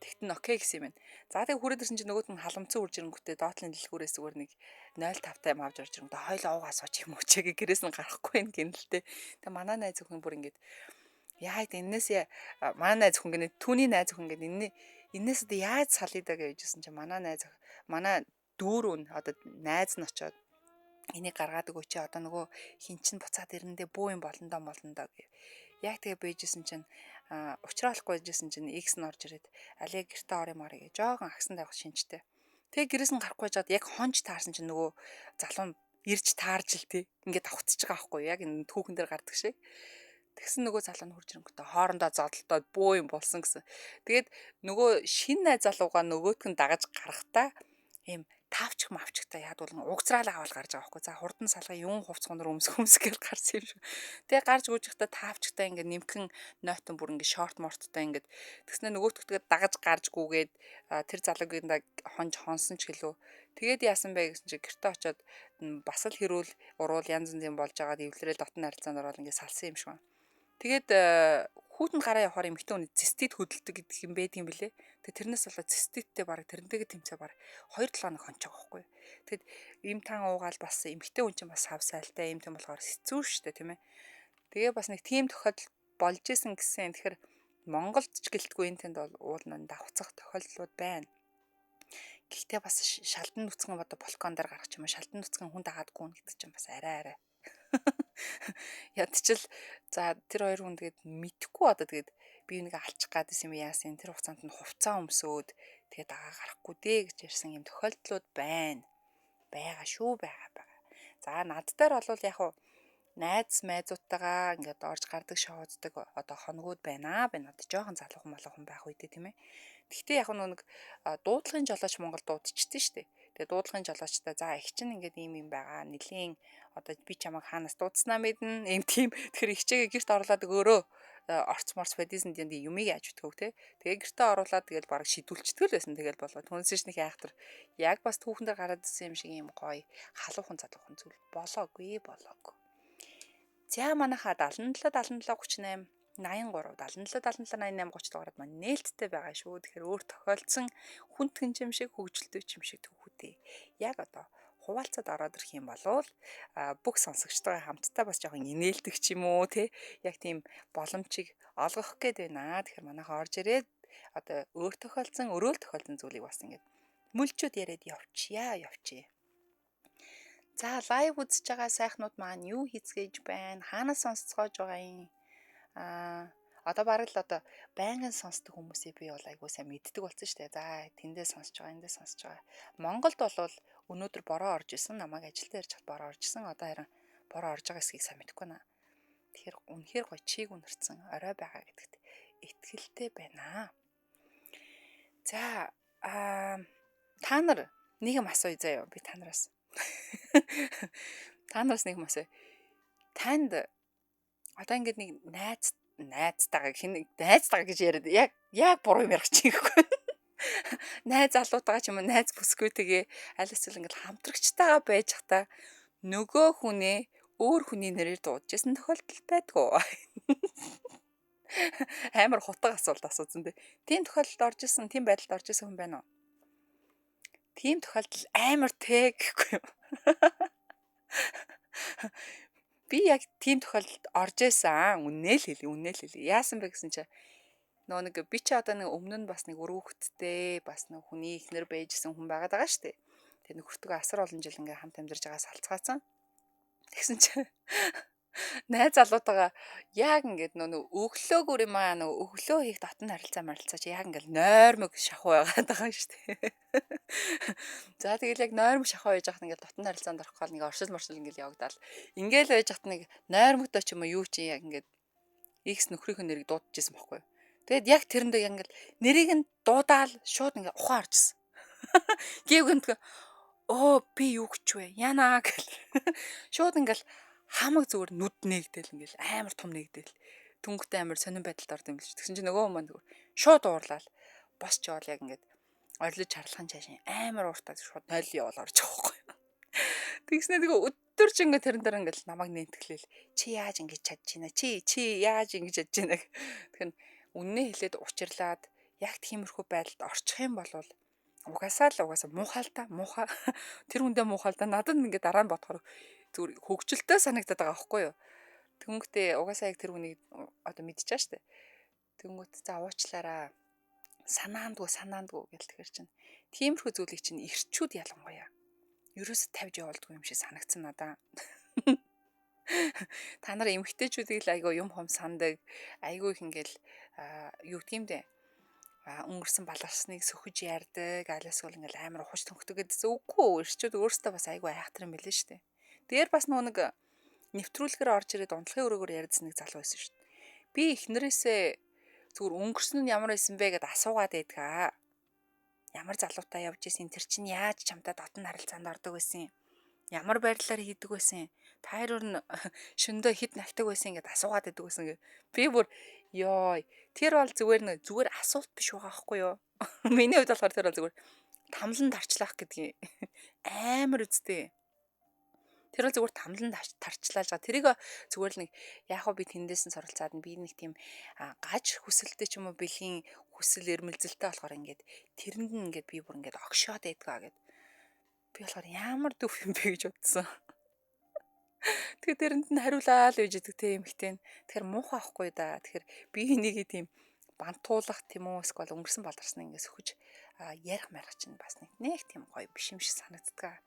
[SPEAKER 1] Тэгт нь окей гэсэн юм байна. За тэг хүрээд ирсэн чинь нөгөөт нь халамцсан үрж ирэнгүүтээ доотлын дэлгүүрээс зүгээр нэг 0.5 тайм авч орж ирэнгүүтээ хойлоо уугаа сууч юм уу чи гэрээс нь гарахгүй юм гинэлтэй. Тэг манай найз өхөн бүр ингээд яа энэс манай найз өхөн гинэ түүний найз өхөн гинэ энэ энээс одоо яаж салъя даа гэж хэлсэн чинь манай найз манай дүүр үн одоо найз нь очоод энийг гаргаад өгөөч чи одоо нөгөө хин чин буцаад ирэндээ бүү юм болондоо молондоо гэв. Яг тэгээ бийжсэн чинь учраалахгүй байжсэн чинь X нь орж ирээд алийг гэртээ орё морё гэж жоохон агсан тавих шинжтэй. Тэгээ гэрээс нь гарахгүй жаад яг хонж таарсан чинь нөгөө залуу нь ирж таарж л тий. Ингээд давхцаж байгаа байхгүй яг энэ түүхэн дээр гардаг шиг. Тэгсэн нөгөө залуу нь хурж ирэнгүүтээ хоорондоо зодолдоод бөө юм болсон гэсэн. Тэгээд нөгөө шинэ найз залуугаа нөгөөтг нь дагаж гарахтаа ийм тавчих мавчтай яад бол угцраал авал гарч байгаа байхгүй. За хурдан салгын юун хувц хунар өмсөх өмсөх гэж гарсан юм шиг. Тэгээ гарч гүйж байхдаа тавчтай ингээд нэмхэн нойтон бүр ингээд шорт морттой ингээд тэгснэ нөгөөтгтгээ дагаж гарч гүгээд тэр залуугийн хонж хонсон ч гэлөө. Тэгээд яасан бэ гэсэн чи гэртээ очиод бас л хэрүүл уруул янз янзын болж байгаад эвлэрэл дотн харилцаанд ороод ингээд салсан юм шиг байна. Тэгээд хүүтэнд гараа явахаар эмэгтэй хүний цистит хөдөлдөг гэдэг юм байдаг юм билэ. Тэгээд тэрнээс болоод циститтэй бараг тэрнтэйгээ тэмцээ бараг 2-7 хоног хончоог байхгүй. Тэгэд им тан уугаал бас эмэгтэй хүн чинь бас сав сайлтай им тэм болохоор хэцүү шттэ, тийм ээ. Тэгээ бас нэг тийм тохиолдол болж исэн гэсэн. Тэгэхээр Монголд ч гэлтгүй энэ тэнд бол уулна давхцах тохиолдлууд байна. Гэхдээ бас шалдан нүцгэн одоо балкон дээр гарах ч юм уу, шалдан нүцгэн хүн дагаадгүй гэдэг чинь бас арай арай. Ядчил за тэр хоёр хүн тэгээд мэдхгүй одоо тэгээд би нэг алчих гадсан юм яасан, тэр хугацаанд нь хувцаа өмсөөд тэгээд дагаа гарахгүй дээ гэж ярьсан юм тохиолдлууд байна. Байгаа шүү, байгаа байгаа. За над дээр бол яг хуу найз майзуудтайгаа ингээд орж гардаг шоуддаг одоо хоногуд байна байна. Одоо жоохон залуухан малуухан байх үедээ, тийм ээ. Гэхдээ яг нэг дуудлагын жолооч Монгол дуудчихсан шүү дээ. Тэгээ дуудлагын жолоочтой за их чинь ингээд ийм юм байгаа. Нилийн одоо би чамайг хаанаас дуудснаа мэднэ. Ийм тийм. Тэгэхээр ихчээгээ гэрт оруулаад өгөөрөө орц морц федизэнд юм юмыг яаж битгүүг те. Тэгээ гэртээ оруулаад тэгэл бараг шидүүлчихдэг л байсан. Тэгэл болоо. Түнсэж нэг айхтар яг бас түүхэн дээр гараад ирсэн юм шиг юм гоё халуухан залуухан зүйл болоогүй болоогүй. За манайхаа 77 77 38 83 77 77 88 30 дугаарад маань нээлттэй байгаа шүү. Тэгэхээр өөр тохиолдсон хүндхэн юм шиг, хөгжилтэй юм шиг түүхүүдээ яг одоо хуваалцаад ороод ирэх юм болвол бүх сонсогчтойгоо хамтдаа бас жоохон инээлдэг ч юм уу, те, яг тийм боломжийг олгох гээд байна. Тэгэхээр манайхаа орж ирээд одоо өөр тохиолдсон, өрөөл тохиолдсон зүйлийг бас ингээд мөлчөөд яриад явчихъя, явчихъя. За live үзэж байгаа сайхнууд маань юу хийцгээж байна? Хаанаас сонсцоож байгаа юм? Одоо бараг л одоо байнгын сонсдог хүмүүсийг би бол айгуу сайн мэддэг болсон шүү дээ. За тэндээ сонсож байгаа, эндээ сонсож байгаа. Монголд бол өнөөдөр бороо орж исэн. Намайг ажилдаа ярьж хат бороо орж исэн. Одоо харин бороо орж байгаа хэсгийг сайн мэдэхгүй байна. Тэгэхээр үнэхээр гоё чиг үнэрсэн орой байгаа гэдэгт итгэлтэй байна. За та нар нэг юм асууя заяа би та нараас. Та нараас нэг юм асууя. Танд одоо ингээд нэг найзтайгаа хин найзтайгаа гэж яриад яг буруу юм ярих чинь гэхгүй. Найз залуутайгаа ч юм уу, найз бүсгүйтэйгээ аль эсвэл ингээд хамтрагчтайгаа байж хата нөгөө хүнээ өөр хүний нэрээр дуудаж исэн тохиолдол байдгүй. Амар хутга асуулт асуусан дээ. Тийм тохиолдолд орж исэн, тийм байдалд орж исэн хүн байна уу? Тийм тохиолдол амар тэ гэхгүй юу? Би яг тийм тохиолдолд орж исэн. Үннээ л хэлье, үннээ л хэлье. Яасан бэ гэсэн чинь нөгөө нэг би чи одоо нэг өмнө нь бас нэг өргөхттэй бас нэг хүний ихнэр байжсэн хүн байгаад байгаа шүү дээ. Тэгээ нөхөртөгөө асар олон жил ингээ хамт амьдарч байгаа салцгаацсан. Тэгсэн чинь найз залуутайгаа яг ингээд нөө өглөөгөр юм аа, нөө өглөө хийх дотн харилцаа марилцаа чи яг ингээд нойрмог шахуу байгаад байгаа шүү дээ. За тэгэл яг нойрмог шахуу байж байхад ингээд дотн харилцаанд орох гол нэг оршил моршил ингээд явагдаал. Ингээл байж хат нэг нойрмогтой ч юм уу юу чи яг ингээд X нөхрийнх нь нэрийг дуудажсэн байхгүй юу. Тэгэд яг тэрэндээ яг ингээд нэрийг нь дуудаал шууд ингээд ухаан орчихсон. Гэв гэнт өө би юу гэж вэ? Яна гэл. Шууд ингээд хамаг зүгээр нүд нээгдэл ингээл амар том нээгдэл. Түнхтэй амар сонин байдалд орд юм л. Тэгсэн чинь нөгөө хүмүүс зүгээр шууд уурлал. Босч явал яг ингээд орилж чарлахын цаашин амар ууртаа шууд 0 явал орж байгаа байхгүй юу. Тэгснэ тэгээ өдөр чи ингээд тэрэн дээр ингээд намайг нэтгэлээл. Чи яаж ингэж чадж байна? Чи яаж ингэж чадж байна? Тэгэхээр үннээ хэлээд учирлаад яг тиймэрхүү байдалд орчих юм бол угаасаа л угаасаа муухай л та, муухай. Тэр хүндээ муухай л та, надад ингээд дараа нь бодохоор зүгээр хөгжилтэй санагдаад байгаа байхгүй юу. Тэнгүүтээ угаасаа яг тэр хүнийг одоо мэдчихэж штэ. Тэнгүүт за уучлаараа, санаандгүй санаандгүй гэл. Тэгэхээр чинь тиймэрхүү зүйлийг чинь ирчүүд ялангуяа ерөөсө тавьж явуулдгүй юм шиг санагдсан надаа. Та нар эмэгтэйчүүдийг л айгүй юм хом сандаг, айгүй их ингээл юу гэдгийм дээ, өнгөрсөн баларсныг сөхөж ярьдаг, алиасгүй ингээл амар ухаж төнхдөг гэдсэн. Үгүй, эрчүүд өөрсдөө бас айгүй айхтар юм билээ шүү дээ. Дээр бас нөгөө нэг нэвтрүүлгээр орж ирээд унтлахын өрөөгөр ярьдсан нэг залуу байсан шүү дээ. Би эхнэрээсээ зүгээр өнгөрсөн нь ямар байсан бэ гэд асуугаад байдгаа. Ямар залуутай явж исэн, тэр чинь яаж чамтай дотн харилцаанд ордог байсан юм? Ямар байрлалаар хийдэг байсан? Та хоёр нь шөндөө хэд нагтаг байсан гэд асуугаад байдаг байсан гэ. Би бүр ёо, тэр бол зүгээр нэг зүгээр асуулт биш байгаа байхгүй юу? Миний хувьд болохоор тэр бол зүгээр тамлан тарчлах гэдгийг амар үсттэй. Тэр бол зүгээр тамлан тарчлааж байгаа. Тэрийг зүгээр л нэг яг хөө би тэндээс нь суралцаад би нэг тийм гаж хүсэлтэй ч юм уу бэлгийн хүсэл эрмэлзэлтэй болохоор ингээд тэрэнд нь ингээд би бүр ингээд огшоод байдгаа гэд. Би болохоор ямар дүф юм бэ гэж бодсон. Тэгэхээр тэрэнд нь хариулаа л гэж идэг те эмхтэн. Тэгэхээр муухай ахгүй да. Тэгэхээр би энийг тийм бантуулах тийм үү эсвэл өнгөрсөн балдарсан ингээд сөхөж ярих марих чинь бас нэг тийм гоё биш юм шиг санагддаг.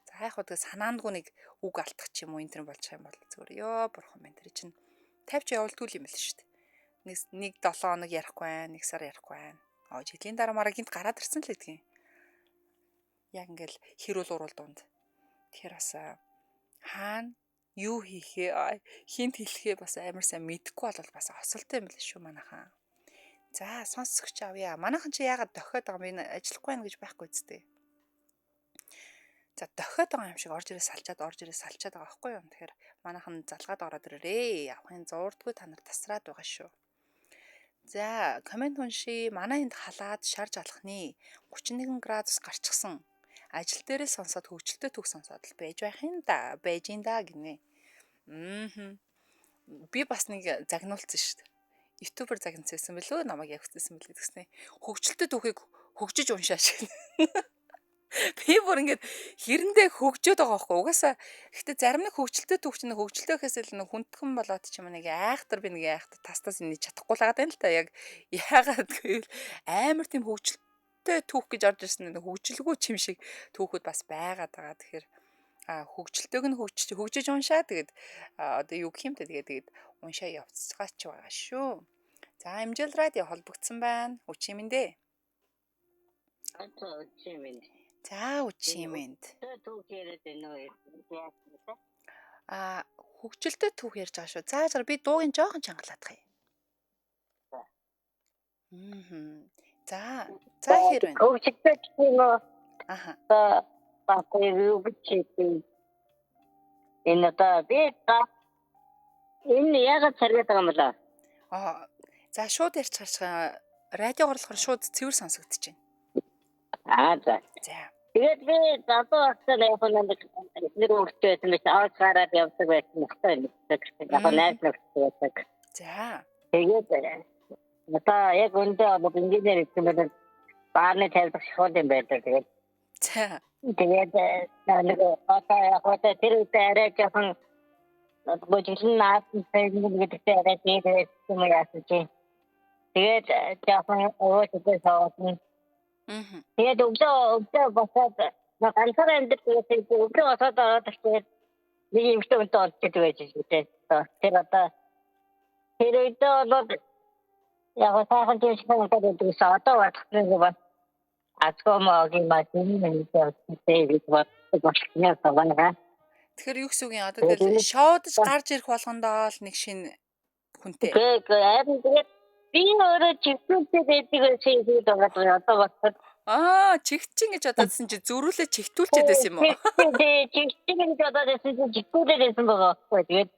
[SPEAKER 1] За яг хөө тэгээ санаандгүй нэг үг алдах ч юм уу энэ төр болчих юм бол зүгээр ёо бурхан минь тэр чинь 50 ч явуулдгүй юм байл шүү дээ. Нэг 7 хоног ярихгүй байна, нэг сар ярихгүй байна. Аа жилийн дараа мараа гинт гараад ирсэн л гэдгийг. Яг ингээл хэрүүл уруул дунд. Тэгэхээр бас хаана юу хийхээ хинт хэлэхээ бас амар сайн мэдэхгүй бол бас осолтой юм л шүү манайхан. За сонсогч авъя. Манайхан чи яагаад дохиод байгаа юм бэ? Ажиллахгүй байх гэж байхгүй зү. За дохиод байгаа юм шиг орж ирээ салчаад орж ирээ салчаад байгаа байхгүй юу? Тэгэхээр манайхан залгаад ороод ирээрээ. Авахын зуурдгүй та нар тасраад байгаа шүү. За коммент уншия. Манай энд халаад шарж алхны 31 градус гарчихсан. Ажил дээрээ сонсоод хөгжилтэй түүх сонсоод л байж байх юм да. Байж ин да гинэ. Мм. Би бас нэг загнуулсан шүү дээ. Ютубер загнацсан билүү? Намайг яг хүссэн билүү гэснэ. Хөгжилтэй түүхийг хөгжиж уншаач. Би бүр ингээд хэрэндээ хөгжөөд байгаа байхгүй. Угаасаа гэхдээ зарим нэг хөгжилтэй түүх чинь хөгжилтэй гэхээс илүү нэг хүндхэн болоод ч юм уу нэг айхтар би нэг айхтар тас тас энэ чадахгүй л байгаа юм л та. Яг яагаад гэвэл амар тийм хөгжилтэй түүх гэж орж ирсэн нэг хөгжилгүй чим шиг түүхүүд бас байгаад байгаа. Тэгэхээр хөгжилтэйг нь хөгжиж уншаа. Тэгээд одоо юу гэх юм бэ? Тэгээд уншаа явцгаач байгаа шүү. За Эмжэл радио холбогдсон байна. Өчийн мэнд ээ.
[SPEAKER 2] Өчийн мэнд.
[SPEAKER 1] За өчийн мэнд.
[SPEAKER 2] Түүх яриад байна уу?
[SPEAKER 1] Аа хөгжилтэй түүх ярьж байгаа шүү. За жаа би дуугийн жоохон чангалаадах юм. Мм. За за хэр байна?
[SPEAKER 2] Хөгжилтэй гэх юм уу?
[SPEAKER 1] Аха.
[SPEAKER 2] За бас юу гэж хэлээ. Энэ одоо би энэ яагаад саргаад байгаа юм бэ?
[SPEAKER 1] Аа за шууд ярьчих. Радиогоор болохоор шууд цэвэр сонсогдож байна.
[SPEAKER 2] Аа за.
[SPEAKER 1] За.
[SPEAKER 2] Тэгээд би залуу байхдаа яг нэг нэр өөртөө байсан биш авч гараад явдаг байсан багтаа юм. Яг найз нөхдөд байдаг.
[SPEAKER 1] За.
[SPEAKER 2] Тэгээд одоо яг өндөө бол инженер гэсэн байна. Баарны тавилга шахуул юм байдаг. Тэгээд.
[SPEAKER 1] За.
[SPEAKER 2] Тэгээд нэг одоо яг одоо тэр үед арай жоохон божиглон наасан гэдэгтэй арай тэгээд юм яасан чи. Тэгээд жоохон өөсөө суусан. Тэгээд өглөө босоод ганцаар амьдардаг байсан. Өглөө босоод ороод ирээд нэг эмэгтэй хүнтэй олдчихдаг байж шээ. Тэр одоо тэр үед бол яг сайхан тийм шиг санагдаад байдаг гэсэн. Одоо бодох бас азгүй моогийн маа тийм юм гэж боддог болчихсон байна.
[SPEAKER 1] Тэгэхээр юу гэсэн үг юм? Одоо тэгэл шоудж гарч ирэх болгондоо л нэг шинэ хүнтэй.
[SPEAKER 2] Үгүй харин тэгээд би өөрөө чигтүүлтэй байдаг байсан юм шиг одоо бодоход.
[SPEAKER 1] Аа, чигтчин гэж бодоодсэн чи зөрүүлээ чигтүүлчихэд байсан юм уу?
[SPEAKER 2] Тий, чигтчин гэж бодоод байсан чи чигтүүлээд байсан байгаа байхгүй. Тэгээд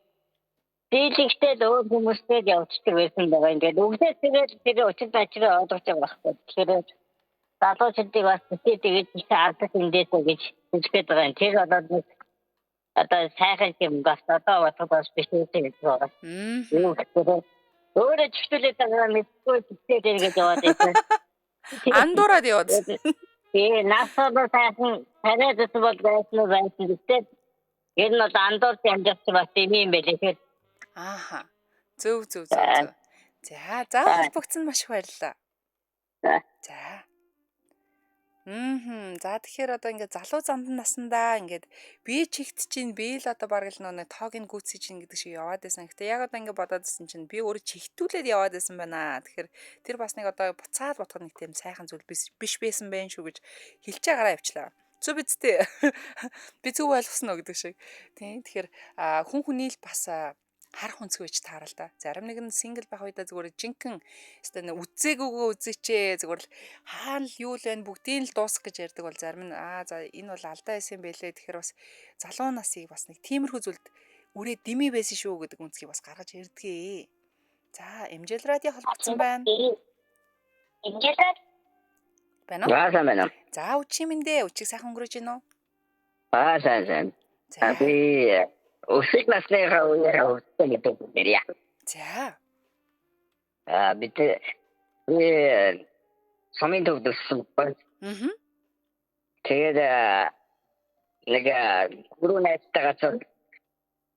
[SPEAKER 2] дийлэгтэй л өөр хүмүүстэй л явцдаг байсан байгаа. Ингээд үгсээ тэгээд тэр учир начраа ойлгож байгаа байхгүй. Тэгэхээр залуучуудыг бас тэгэж их ардах эндээсээ гэж хэлгээд байгаа юм. Тэр болоод нэг одоо сайхан юм бас одоо бодоход бас биш үү гэж байгаа. Юу гэхээр өөрөө чигтүүлээд байгаа мэдгүй чигтээд гэж яваад байсан.
[SPEAKER 1] Андуураад яваад.
[SPEAKER 2] Тий, нас бол сайхан таниад байсан бол байсан уу байсан. Гэхдээ ер нь бол андуурч амжирч бас юм юм байлээ. Тэгэхээр
[SPEAKER 1] ааха. Зөв зөв зөв зөв. За, за холбогдсон маш их баярлалаа.
[SPEAKER 2] За.
[SPEAKER 1] За. За тэгэхээр одоо ингээд залуу зандан насандаа ингээд би чигт чинь би л одоо бараг л нэг тоог нь гүйцэж чинь гэдэг шиг яваад байсан. Гэтэ яг одоо ингээд бодоод байсан чинь би өөрөө чигтүүлээд яваад байсан байна. Тэгэхээр тэр бас нэг одоо буцаад бодоход нэг тийм сайхан зүйл биш байсан байх шүү гэж хэлчээ гараа явчлаа. Зөв биз дээ. Би зөв ойлгосон уу гэдэг шиг. Тийм. Тэгэхээр хүн хүний л бас Харах өнцгөө ич таарал та. Зарим нэг нь single байх үедээ зүгээр жинхэнэ өстой нэг үзээгүйгээ үзээчээ зүгээр л хаана л юу л байна бүгдийг л дуусгах гэж ярьдаг бол зарим нь аа за энэ бол алдаа байсан юм бэлээ. Тэгэхээр бас залуу насыг бас нэг тиймэрхүү зүйлд үрээ дими байсан шүү гэдэг үнцгийг бас гаргаж ирдгээ. За, MJL радио холбогдсон байна.
[SPEAKER 2] MJL радио
[SPEAKER 1] байна уу?
[SPEAKER 3] За, сайн байна уу?
[SPEAKER 1] За, үчи минь дээ. Үчиг сайхан өнгөрөөж гин үү?
[SPEAKER 3] Аа, сайн сайн.
[SPEAKER 1] За.
[SPEAKER 3] Би өсөж насныхаа үеэр өвдсөн гэдэг нэрья.
[SPEAKER 1] За.
[SPEAKER 3] Аа, бид би сумын төвд өссөн байна.
[SPEAKER 1] Аа.
[SPEAKER 3] Тэгээд нэг гүрүү найзтайгаа цог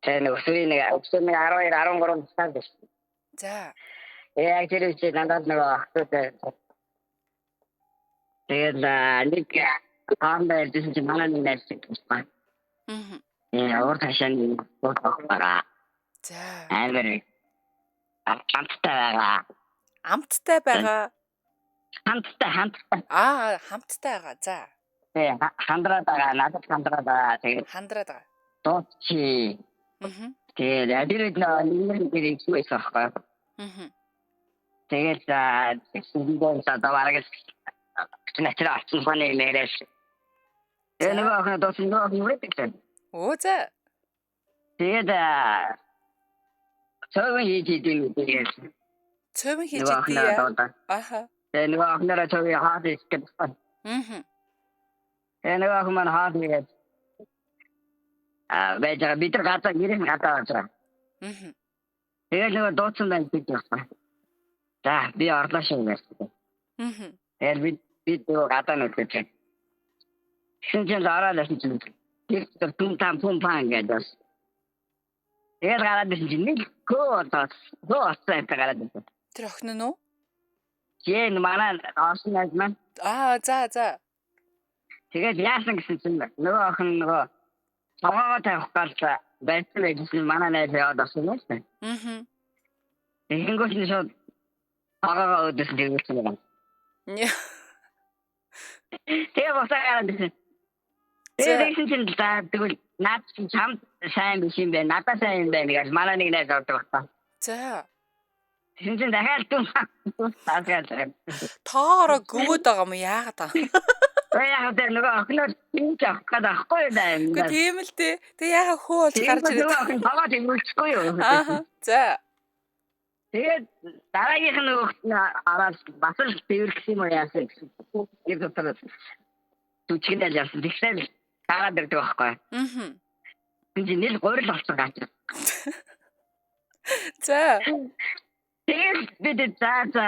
[SPEAKER 3] тэр нэг өсвөрийн нэг өсвөр нэг 12 13 настай байсан.
[SPEAKER 1] За.
[SPEAKER 3] Яг тэр үед надад нэг охтууд тэгээд нэг хаанда ирсэн чинь манай нэг найз байсан.
[SPEAKER 1] Аа.
[SPEAKER 3] Уур ташааны бодох байгаа.
[SPEAKER 1] За.
[SPEAKER 3] Амар хамттай байгаа.
[SPEAKER 1] Амттай байгаа.
[SPEAKER 3] Хамттай, хамттай.
[SPEAKER 1] Аа, хамттай байгаа. За.
[SPEAKER 3] Тэ хандраад байгаа. Надад хандраад байгаа. Тэгээд
[SPEAKER 1] хандраад байгаа.
[SPEAKER 3] Дууч.
[SPEAKER 1] Аа.
[SPEAKER 3] Тэгээд тэр үед нэг нэг их байсан байхгүй.
[SPEAKER 1] Аа.
[SPEAKER 3] Тэгээд тэгсэн одоо бараг л начраа авсан фоны нэрээс. Тэгээд нөгөө охин дуусан нөгөө охин үрээд гэсэн.
[SPEAKER 1] Өө за.
[SPEAKER 3] Тэгээд цовын хийж идэв тэгээд.
[SPEAKER 1] Цовын хийж идэв. Аха.
[SPEAKER 3] Тэгээд нөгөө охинороо цовын хаад хийх гэсэн.
[SPEAKER 1] Аа.
[SPEAKER 3] Тэгээд нөгөө охин маань хаад хийгээд аа байж байгаа бид нар гадаа гэрээ гадаа байж байгаа.
[SPEAKER 1] Аа.
[SPEAKER 3] Тэгээд нөгөө дуусан байна гэж байна. За би орлоо шүү гэсэн.
[SPEAKER 1] Аа.
[SPEAKER 3] Тэгээд бид нөгөө гадаа нүлж байна. Тэгсэн чинь ороод ирсэн чинь тэр түн там пум пан гэдэг. Тэгээд гараад ирсэн чинь нэг хөө бодоос хөө олсон юм гараад ирсэн.
[SPEAKER 1] Тэр охин нь үү?
[SPEAKER 3] Жин манай орсон найз маань.
[SPEAKER 1] Аа за за.
[SPEAKER 3] Тэгээд яасан гэсэн чинь нөгөө охин нөгөө цогоогоо тавих гал байсан байсан манай найз яваад орсон юм байна.
[SPEAKER 1] Аа.
[SPEAKER 3] Тэгэнгүүт нь шууд цогоогоо өөдөөс тэргүүлсэн юм. Тэгээ босоо гараад ирсэн. Тэгээд тэгсэн чинь за тэгвэл наад чинь чамд сайн биш юм байна, надад сайн юм байна гэж манай нэг найз ордог байна.
[SPEAKER 1] За.
[SPEAKER 3] Тэгсэн чинь дахиад түн таасгаад.
[SPEAKER 1] Тоогоороо гөвөөд байгаа юм яагаад аа?
[SPEAKER 3] Яг тэр нөгөө охиноор тийм ч авах гээд байхгүй юу даа.
[SPEAKER 1] Үгүй тийм л дээ. Тэг яагаад хөө болж гарч ирээд.
[SPEAKER 3] Нөгөө охин тоогоо тэргүүлчихгүй юу?
[SPEAKER 1] Аа. За.
[SPEAKER 3] Тэгээд дараагийнх нь нөгөөх нь ороод бас л тэрвэрлэх юм уу яасан гэсэн. Тэр дотор түчгэнэл явсан. Тэгэхээр гараад ирдэг байхгүй.
[SPEAKER 1] Аа.
[SPEAKER 3] Энд чинь нэл гурил болсон гаач.
[SPEAKER 1] За.
[SPEAKER 3] Тэгээд бид за за.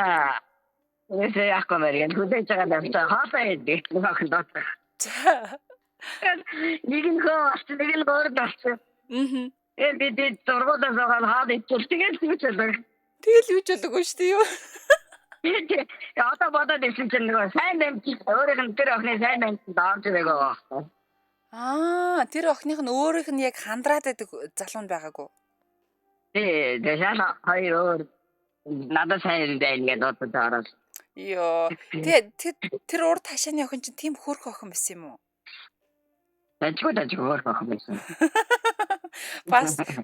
[SPEAKER 3] Тэсээ яахгүй мэр гэж хүлээж байгаа юм. Хоолоо хийдэг нөгөө охин дуудлага.
[SPEAKER 1] За.
[SPEAKER 3] Нэг нь хөө болсон, нэг нь гурил болсон.
[SPEAKER 1] Аа.
[SPEAKER 3] Тэгээд бид зургуулаас байгаа хаад ичвэл тэгээд юу ч болоо.
[SPEAKER 1] Тэгэл юу ч болоогүй шүү дээ юу.
[SPEAKER 3] Тэгээд одоо бодоод ирсэн чинь нөгөө сайн дамжиж өөрийнх нь тэр охины сайн дамжиж орж ирэх байгаа.
[SPEAKER 1] Аа, тэр охиных нь өөрийнх нь яг хандраад байдаг залуу нь байгаагүй.
[SPEAKER 3] Тий, тэгээд хоёр өөр надад сайн юм байна гэж бодож ороод.
[SPEAKER 1] Йоо. Тэгээ тэр урд хашааны охин чинь тийм хөөрхөн охин байсан юм уу?
[SPEAKER 3] Дажгүй хөөрхөн охин байсан.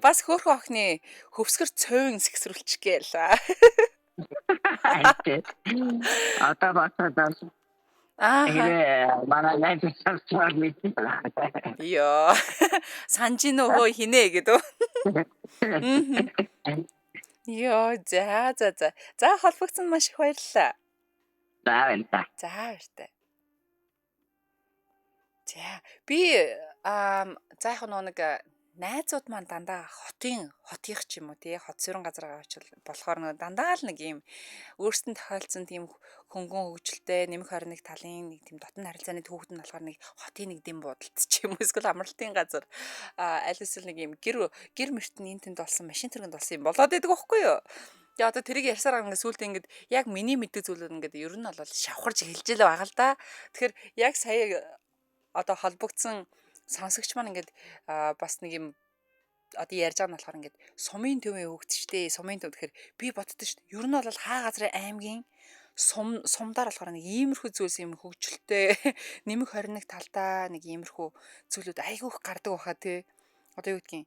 [SPEAKER 1] Бас хөөрхөн охины хөвсгөр цовин сэгсрүүлчих гээл.
[SPEAKER 3] Одоо бодоод байна.
[SPEAKER 1] Аа.
[SPEAKER 3] Тэгээ манай найз сонсчоор мэдсэн.
[SPEAKER 1] Йоо. Санаж гин үү хинэ гэдэг. Йоо, за за за. За холбогдсон маш их баярлалаа.
[SPEAKER 3] За баярлалаа.
[SPEAKER 1] За баяртай. За би за яг нэг найзууд маань дандаа хотынх ч юм уу тий хот сөрөн газар очил болохоор нэг дандаа л нэг юм өөрсдөнд тохиолдсон тийм хөнгөн хөгжилтэй нэмэх 21 талын нэг тийм дотн харилцааны түүхүүд нь болохоор нэг хотын нэг дэм буудалд ч юм уу эсвэл амралтын газар аль эсвэл нэг юм гэр мөрт нь энэ тэнд болсон машин тэргэнд болсон юм болоод байдаг байхгүй юу? Тэгээ одоо тэрийг ярьсаар ингээд сүүлдээ ингээд яг миний мэддэг зүйлүүд ингээд ер нь бол шавхарч эхэлж л байгаа л да. Тэгэхээр яг сая одоо холбогдсон сонсогч маань ингээд бас нэг юм одоо ярьж байгаа нь болохоор ингээд сумын төвийн хөгжчтэй сумын төв гэхээр би боддоо шүү дээ. Ер нь бол хаа газрын аймгийн сумдаар болохоор нэг иймэрхүү зүйлс юм хөгжилтэй нэмэх 21 талдаа нэг иймэрхүү зүйлүүд айгүйх гардаг баха тий. Одоо юу гэдгийг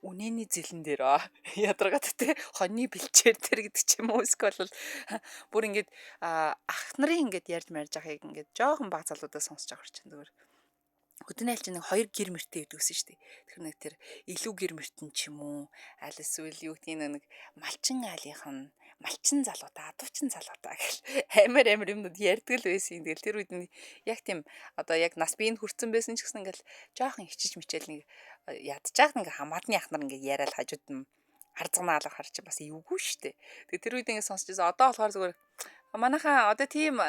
[SPEAKER 1] Үнэний зэлэн дээр ядаргаад те хоньны бэлчээр дээр гэдэг ч юм уу, эсвэл бүр ингээд ах нарын ингээд ярьж марж байгааг ингээд жоохон баг залуудаа сонсож байгаа чинь зүгээр хөдөөний айл чинь нэг хоёр гэр мөртэй гэдэг үсэн шүү дээ. Тэр нэг тэр илүү гэр мөртөн ч юм уу, аль эсвэл юу гэдгийг нэг малчин айлынх нь малчин залуудаа, адуучин залуудаа гэл амар амар юмнууд ярьдаг л байсан. Тэгэл тэр үед нь яг тийм одоо яг нас биеинд хүрсэн байсан ч гэсэн ингээл жоохон хичиж мичээл нэг ядчаах нэг хамаатны ах нар ингээд яриад хажууд нь арзганаалга харч бас эвгүй шүү дээ. Тэгээ тэр үед ингээд сонсч байсан. Одоо болохоор зүгээр манайхаа одоо тийм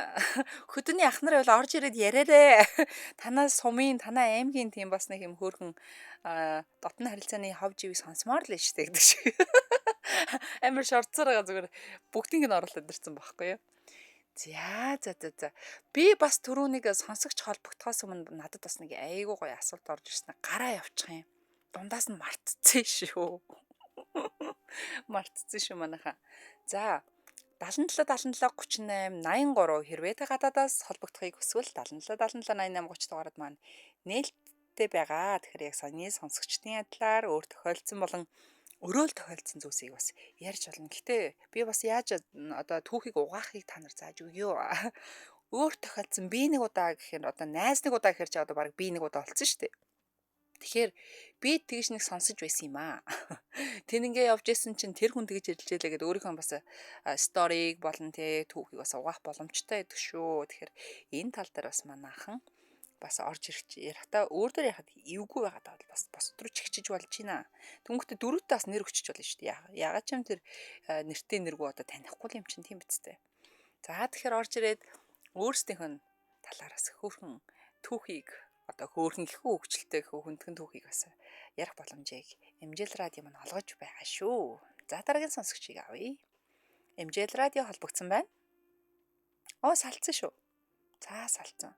[SPEAKER 1] хөдөөний ах нар байвал орж ирээд яриарэ. Танаа сумын, танаа аймгийн тийм бас нэг юм хөөрхөн дотны харилцааны хов живийг сонсомоор л шүү дээ гэдэг шиг. Амар шорцоор байгаа, зүгээр бүгдийг нь оруулаад ирсэн байхгүй юу? За за за за. Би бас түрүүнийг сонсогч холбогдохоос өмнө надад бас нэг айгүй гоё асуулт орж ирсэн. Гараа явчих юм. Дундаас нь мартцсан шүү. Мартцсан шүү манайхаа. За, 77 77 38 83, хэрвээ та гадаадаас холбогдохыг хүсвэл 77 77 88 30 дугаарад маань нээлттэй байгаа. Тэгэхээр яг саяны сонсогчдын адилаар өөр тохиолдсон болон өөрөө л тохиолдсон зүйлсийг бас ярьж болно. Гэтэ би бас яаж одоо түүхийг угаахыг та нар зааж өгөө. Өөр тохиолдсон, би нэг удаа гэхээр одоо найз нэг удаа гэхээр чи одоо баг би нэг удаа болцсон шүү дээ. Тэгэхээр би тэгж нэг сонсож байсан юм аа. Тэнэнгээ явж исэн чинь тэр хүн тэгж ирэлжээлээ гэдээ өөрийнхөө бас story-г болон тэ түүхийг бас угаах боломжтой гэдэг шүү. Тэгэхээр энэ тал дээр бас манайхан бас орж ирэх ярихдаа өөр дээр яхад эвгүй байгаад бол бас босод руу чигчиж болж байна. Түнхтэ дөрөвтөө бас нэр өчөж болно шүү дээ. Ягаад ч юм тэр нэртэй нэргүй одоо танихгүй юм чинь тийм биз дээ. За, тэгэхээр орж ирээд өөрсдийнх нь талаараас хөөрхөн түүхийг, одоо хөөрхөн гэхүү хөгжилтэй гэхүү хүндхэн түүхийг бас ярих боломжийг MJL радио маань олгож байгаа шүү. За, дараагийн сонсогчийг авъя. MJL радио холбогдсон байна. Оо, салцсан шүү. За, салцсан.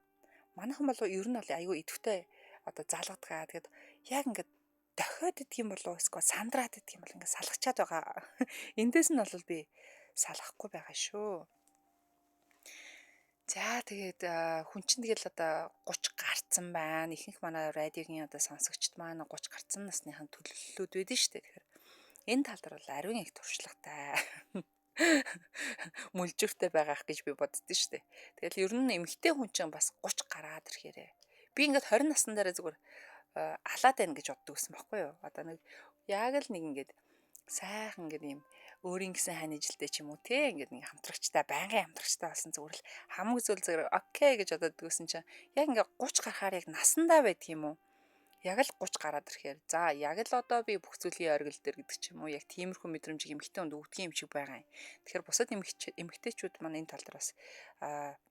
[SPEAKER 1] Манайхан бол ер нь бол айгүй идэвхтэй одоо залгадгаа. Тэгээд яг ингээд дохиод идэх юм болов эсвэл сандраад идэх юм бол ингээд салгачаад байгаа. Эндээс нь бол би салгахгүй байгаа шүү. За, тэгээд хүн чинь тэгэл одоо 30 гарцсан байна. Ихэнх манай радиогийн одоо сонсогчд маань 30 гарцсан насныхан төлөвлөлүүд байдэн шүү дээ. Тэгэхээр энэ тал дээр бол ариун их туршлагатай, мүлжвэртэй байгаах гэж би боддоо шүү дээ. Тэгэл ер нь эмэгтэй хүн чинь бас 30 гараад ирэхээрээ. Би ингээд 20 насн дээр зүгээр алаад байна гэж боддог гэсэн баггүй юу? Одоо нэг яг л нэг ингээд сайхан ингээд юм өөрийн гэсэн хань ижилтэй ч юм уу те, ингээд нэг хамтрагчтай, байнгын хамтрагчтай болсон, зүгээр л хамаг зүйл зүгээр окей гэж бодоод дгүйсэн чинь яг ингээд 30 гарахаар яг насандаа байдаг юм уу? Яг л 30 гараад ирэхээр за яг л одоо би бүх зүйлийн оргил дээр гэдэг ч юм уу, яг тиймэрхүү мэдрэмжийг эмэгтэй хүнд өгдөг юм шиг байгаа юм. Тэгэхээр бусад эмэгтэйчүүд маань энэ тал дээр бас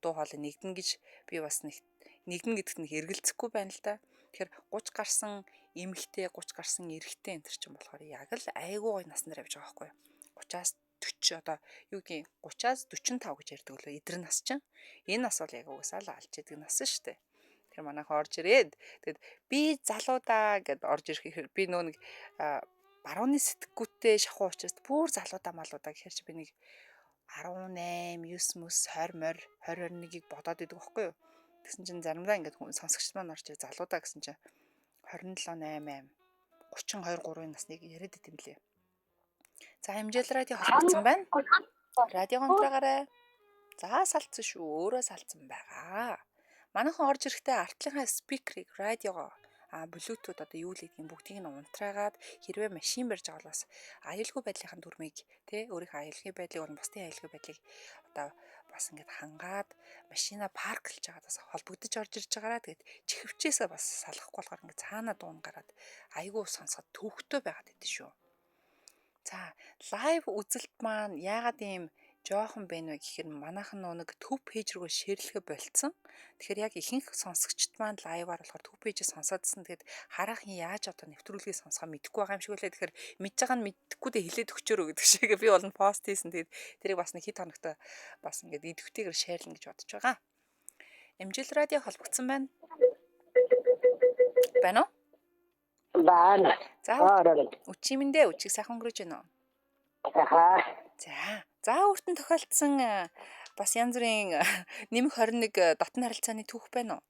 [SPEAKER 1] дуу хоолой нэгдэн гэж би бас нэг нэгдэн гэдэгт нэг эргэлзэхгүй байна л да. Тэгэхээр 30 гарсан эмэгтэй, 30 гарсан эрэгтэй энэ төр чинь болохоор яг л айгүй гой насн дээр явж байгаа байхгүй юу? 30-аас 40, одоо юу гэдгийг 30-аас 45 гэж ярьдаг лөө эдэр нас чинь. Энэ нас бол яг угсаал алж идэг нас шүү дээ. Тэр манайхан орж ирээд тэгэд би залуудаа гэд орж ирэхээр би нөө нэг барууны сэтгүүтээ шахуу учраас бүр залуудаа малуудаа гэхэр чи би нэг 18, 9 мөс 20 морь 20 21-ийг бодоод идэг байхгүй юу? Тэгсэн чинь заримдаа ингээд хүн сонсогч маань орж ирээ залуудаа гэсэн чинь 27 8 8 32 3 насныг яриад идэм лээ. За, MJL радио холбогдсон байна. Радио унтраагаарай. За, салцсан шүү. Өөрөө салцсан байгаа. Манайхан орж ирэхдээ артлынхаа speaker-ыг, радиогоо, Bluetooth одоо юу л гэдгийг бүгдийг нь унтраагаад, хэрвээ машин барьж байгаа бол бас аюулгүй байдлынхаа дүрмийг тий өөрийнхөө аюулгүй байдлыг болон бусдын аюулгүй байдлыг одоо бас ингээд хангаад машина парклж байгаад бас холбогдож орж ирж байгаараа. Тэгээд чихвчээсээ бас салгахгүй болохоор ингээд цаана дуун гараад айгүй сонсоход төвхтөө байгаад идэв шүү. За, live үзэлт маань яагаад ийм жоохон байна вэ гэхээр манайхан нэг төв page рүүгээ share-лэхэ болцсон. Тэгэхээр яг ихэнх сонсогчд маань live-аар болохоор төв page-ээ сонсоодсэн. Тэгээд хараахан яаж одоо нэвтрүүлгийг сонсохоо мэдэхгүй байгаа юм шиг үлээ. Тэгэхээр мэдж байгаа нь мэдэхгүй дээ, хэлээд өгчөөрөө гэдэг шиг би бол пост хийсэн. Тэгээд тэрийг бас нэг хэд хоногтой бас ингээд идэвхтэйгээр share-лэн гэж бодож байгаа. MJL радио холбогдсон байна. Байна уу?
[SPEAKER 3] Байна.
[SPEAKER 1] За, үчи минь дээ, үчиг сайхан өнгөрөөж байна уу?
[SPEAKER 3] Аа.
[SPEAKER 1] За. За, өөрт нь тохиолдсон бас янз бүрийн нэмэх 21 дотны харилцааны түүх байна уу?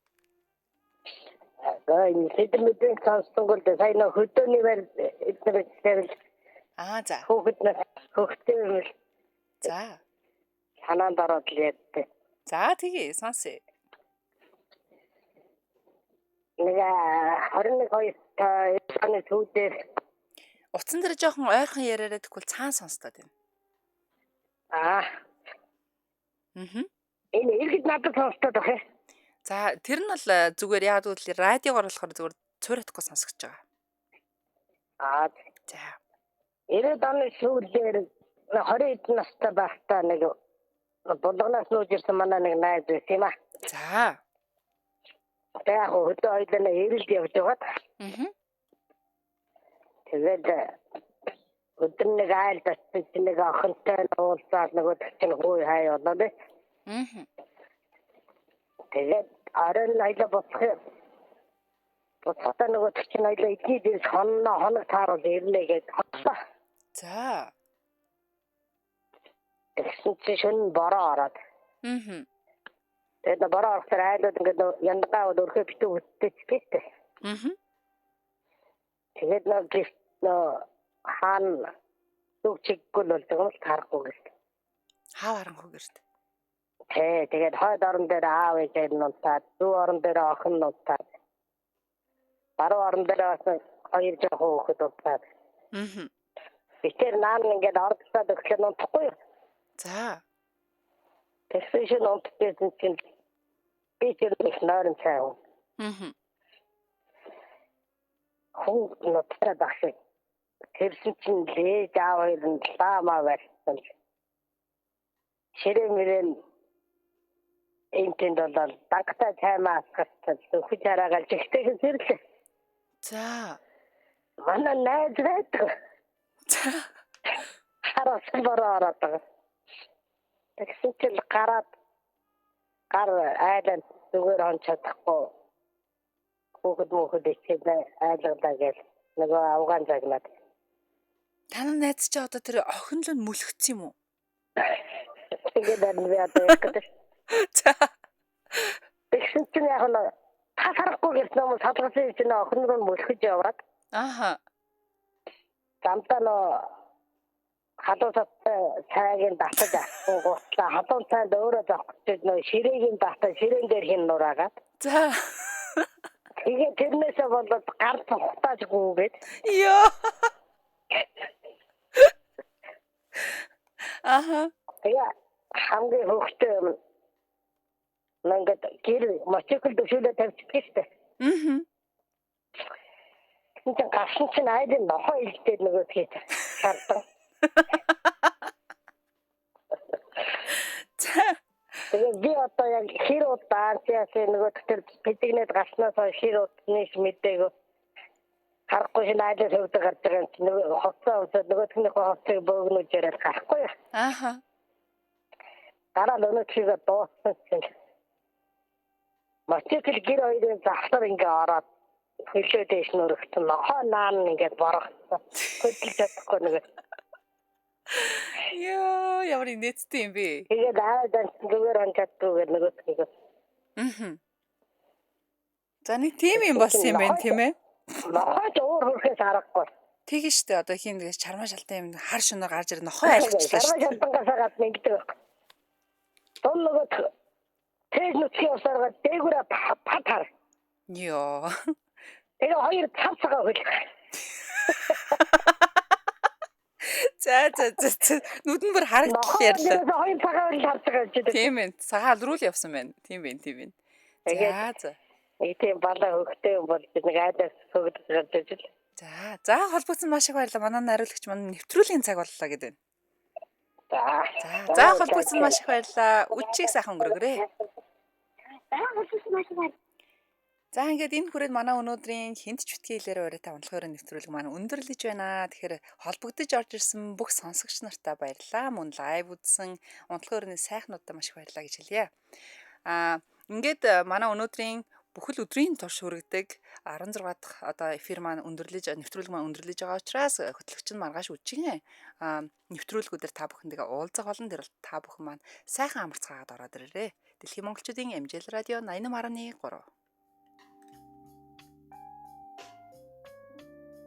[SPEAKER 2] Энэ сэдв мэдэн сонсдонгол сая нөх хөдөөний байр эднэр гэхээр
[SPEAKER 1] Аа за.
[SPEAKER 2] Хүүхэд нас хөхтэй юм л.
[SPEAKER 1] За.
[SPEAKER 2] Санаанд ороод л яддаг.
[SPEAKER 1] За тэгье сонсъё.
[SPEAKER 2] Нэг 21 2 та оны сүүдээр
[SPEAKER 1] утсан дээр жоохон ойрхон яриараа тэгвэл цаан сонсдоод байна.
[SPEAKER 2] Аа.
[SPEAKER 1] Аа.
[SPEAKER 2] Энэ иргэд надад сонсдоод байх юм.
[SPEAKER 1] За тэр нь бол зүгээр яагаад гэвэл радиогоор болохоор зүгээр цууратахгүй сонсгож байгаа.
[SPEAKER 2] Аа.
[SPEAKER 1] За.
[SPEAKER 2] 90 оны сүүлээр 20 хэдэн настай байхдаа нэг булганаас нүүж ирсэн манай нэг найз байсан юм аа.
[SPEAKER 1] За.
[SPEAKER 2] Тэгээ яг хөдөө хоёлаа эрэлд явж байгаад.
[SPEAKER 1] Аа.
[SPEAKER 2] Тэгээд өдөр нэг айлд очсон чинь нэг охинтой уулзаад нөгөөд чинь хүү хай болоод.
[SPEAKER 1] Аа.
[SPEAKER 2] Тэгээд оройн хоёлаа буцах буцахдаа нөгөөд чинь хоёлаа эдний дээрс хоног тааруул ирнэ гэж хотлоо.
[SPEAKER 1] За.
[SPEAKER 2] Тэгсэн чинь шөнө бороо ороод.
[SPEAKER 1] Аа.
[SPEAKER 2] Тэгээд бороо орохоор айлууд ингээд яндагаа бол өрхөө битүү хөттэйч гэдэг.
[SPEAKER 1] Аа.
[SPEAKER 2] Тэгээд нөө хаана зүг чиггүй л болдог юм л таарахгүй гэрт.
[SPEAKER 1] Хав харанхуй гэрт.
[SPEAKER 2] Тэ тэгээд хойд орон дээр аав ээж нь унтаад, зүүн орон дээр охин нь унтаад. Баруун орон дээр бас хоёр жоохон хүүхэд унтаад.
[SPEAKER 1] Аа.
[SPEAKER 2] Битэр наан ингээд ордсоод өгөхлөө унтахгүй юу?
[SPEAKER 1] За.
[SPEAKER 2] Тэгсэн шин унтчихсан чинь би тэр их нойрон цай хүн.
[SPEAKER 1] Аа.
[SPEAKER 2] Хүн нутгаа багш. Тэрсэн чинь лээж аав хоёр нь лаамаа барьсан. Ширээ мөрөн энтэнд болоод дагтай цаймаа асгацсан. Өхөж хараагаал жигтэйхэн сэрлээ.
[SPEAKER 1] За.
[SPEAKER 2] Манай найз байдаг.
[SPEAKER 1] За.
[SPEAKER 2] Хараас бороо ороод байгаа. Тэгсэн чинь гараад гар айлаа зүгээр он чадахгүй хүүхэд мөхөд ичээд айлгалаа гэл нөгөө авгаан загнаад.
[SPEAKER 1] Танай найз чи одоо тэр охин л мөлхөцсөн юм уу?
[SPEAKER 2] Тэгээд би одоо яг гэдэг.
[SPEAKER 1] За.
[SPEAKER 2] Тэгсэн чинь яг нь та харахгүй гэсэн юм салгасан чинь охин руу мөлхөж яваад.
[SPEAKER 1] Ааха.
[SPEAKER 2] Замдаа нөө халуун цайг нь татаж авсан гутлаа халуун цайнд өөрөө зогсож нөө ширээг нь татаж ширээн дээр хин нураагаад.
[SPEAKER 1] За.
[SPEAKER 2] Тэгээ тэрнээсээ болоод гар цухтааж гүгээд.
[SPEAKER 1] Йоо. Аха.
[SPEAKER 2] Тэгээ хамгийн хөвгтэй юм. Ингээд гэр мотоцикл дөшөөлөө тавьчихдаг шүү дээ.
[SPEAKER 1] Аа.
[SPEAKER 2] Тэгсэн чинь гарсан чинь айлын нохоо илдээд нөгөөдгийг шаардсан.
[SPEAKER 1] За.
[SPEAKER 2] Тэгээ би одоо яг хэр удаан яасан нөгөө тэр педигнэд гарснаас хойш хэр удсныг мдээгүй. Харахгүй шинэ айлын хөвдөг гарч байгаа юм чинь нөгөө хувцас өмсөд нөгөөдхнийхөө хувцсыг бөөгнөж яриад гарахгүй.
[SPEAKER 1] Ааха.
[SPEAKER 2] Дараа нь өнөөдрийгөө дууссан чинь мотоцикл гэр хоёрын завсар ингээ ороод хөлөө дээш нүрэгтэн нохоо наан ингээд борогдсон. Хөдөлж чадахгүй нөгөө.
[SPEAKER 1] Йоо, ямар инээдтэй юм бэ?
[SPEAKER 2] Тэгээд аа дан зүгээр он чаддгүй гэдэг нөгөөдхийг.
[SPEAKER 1] Аа. За нэг тийм юм болсон юм байна тийм ээ?
[SPEAKER 2] Нохоо ч өөр хөрхөөс аргагүй.
[SPEAKER 1] Тэгэн штэ одоо хин нэгээс чармаа шалтай юм хар шөнөөр гарч ирэх нохоо айлчлаа
[SPEAKER 2] штэ. Чармаа шалтангаас гадна ингэдэг байх. Дун нөгөө тэр нүцгэн усааргаа дээгүүрээ пат хар.
[SPEAKER 1] Йоо.
[SPEAKER 2] Тэгээ хоёр цав цагаа хөл.
[SPEAKER 1] За за за. Нүд нь бүр харагдах ярьлаа.
[SPEAKER 2] Хоёр цагаа хөл харж байгаа юм чи.
[SPEAKER 1] Тийм ээ. Цагаал руу л явсан байна. Тийм байх, тийм байх. За за.
[SPEAKER 2] Нэг тийм балаа хөгтэй юм бол нэг айлаас хөгдөж гарч ижил.
[SPEAKER 1] За за холбогдсон маш их баярлалаа. Манай найруулагч маань нэвтрүүлгийн цаг боллоо гэдэг.
[SPEAKER 2] За.
[SPEAKER 1] За холбогдсон маш их баярлалаа. Үчиг сайхан өнгөрөөрэй.
[SPEAKER 2] За холбогдсон маш их баярлалаа.
[SPEAKER 1] За ингээд энэ хүрээд манай өнөөдрийн хинт ч битгий хэлээрээ урайтай унтлахын нэвтрүүлэг маань өндөрлөж байна. Тэгэхээр холбогдож орж ирсэн бүх сонсогч нартаа баярлалаа. Мөн лайв үзсэн унтлахын өрөөний сайхнуудаа маш их баярлалаа гэж хэлье. Аа ингээд манай өнөөдрийн бүхэл өдрийн турш хүргэдэг 16 дахь одоо эфир маань өндөрлөж нэвтрүүлэг маань өндөрлөж байгаа учраас хөтлөгч нь маргааш үжигэн нэвтрүүлгүүдээр та бүхэндээ уулзах болно. Тэр бол та бүхэн маань сайхан амарцгаагаад ороод ирээрэй. Дэлхийн монголчуудын MJL радио 88.3.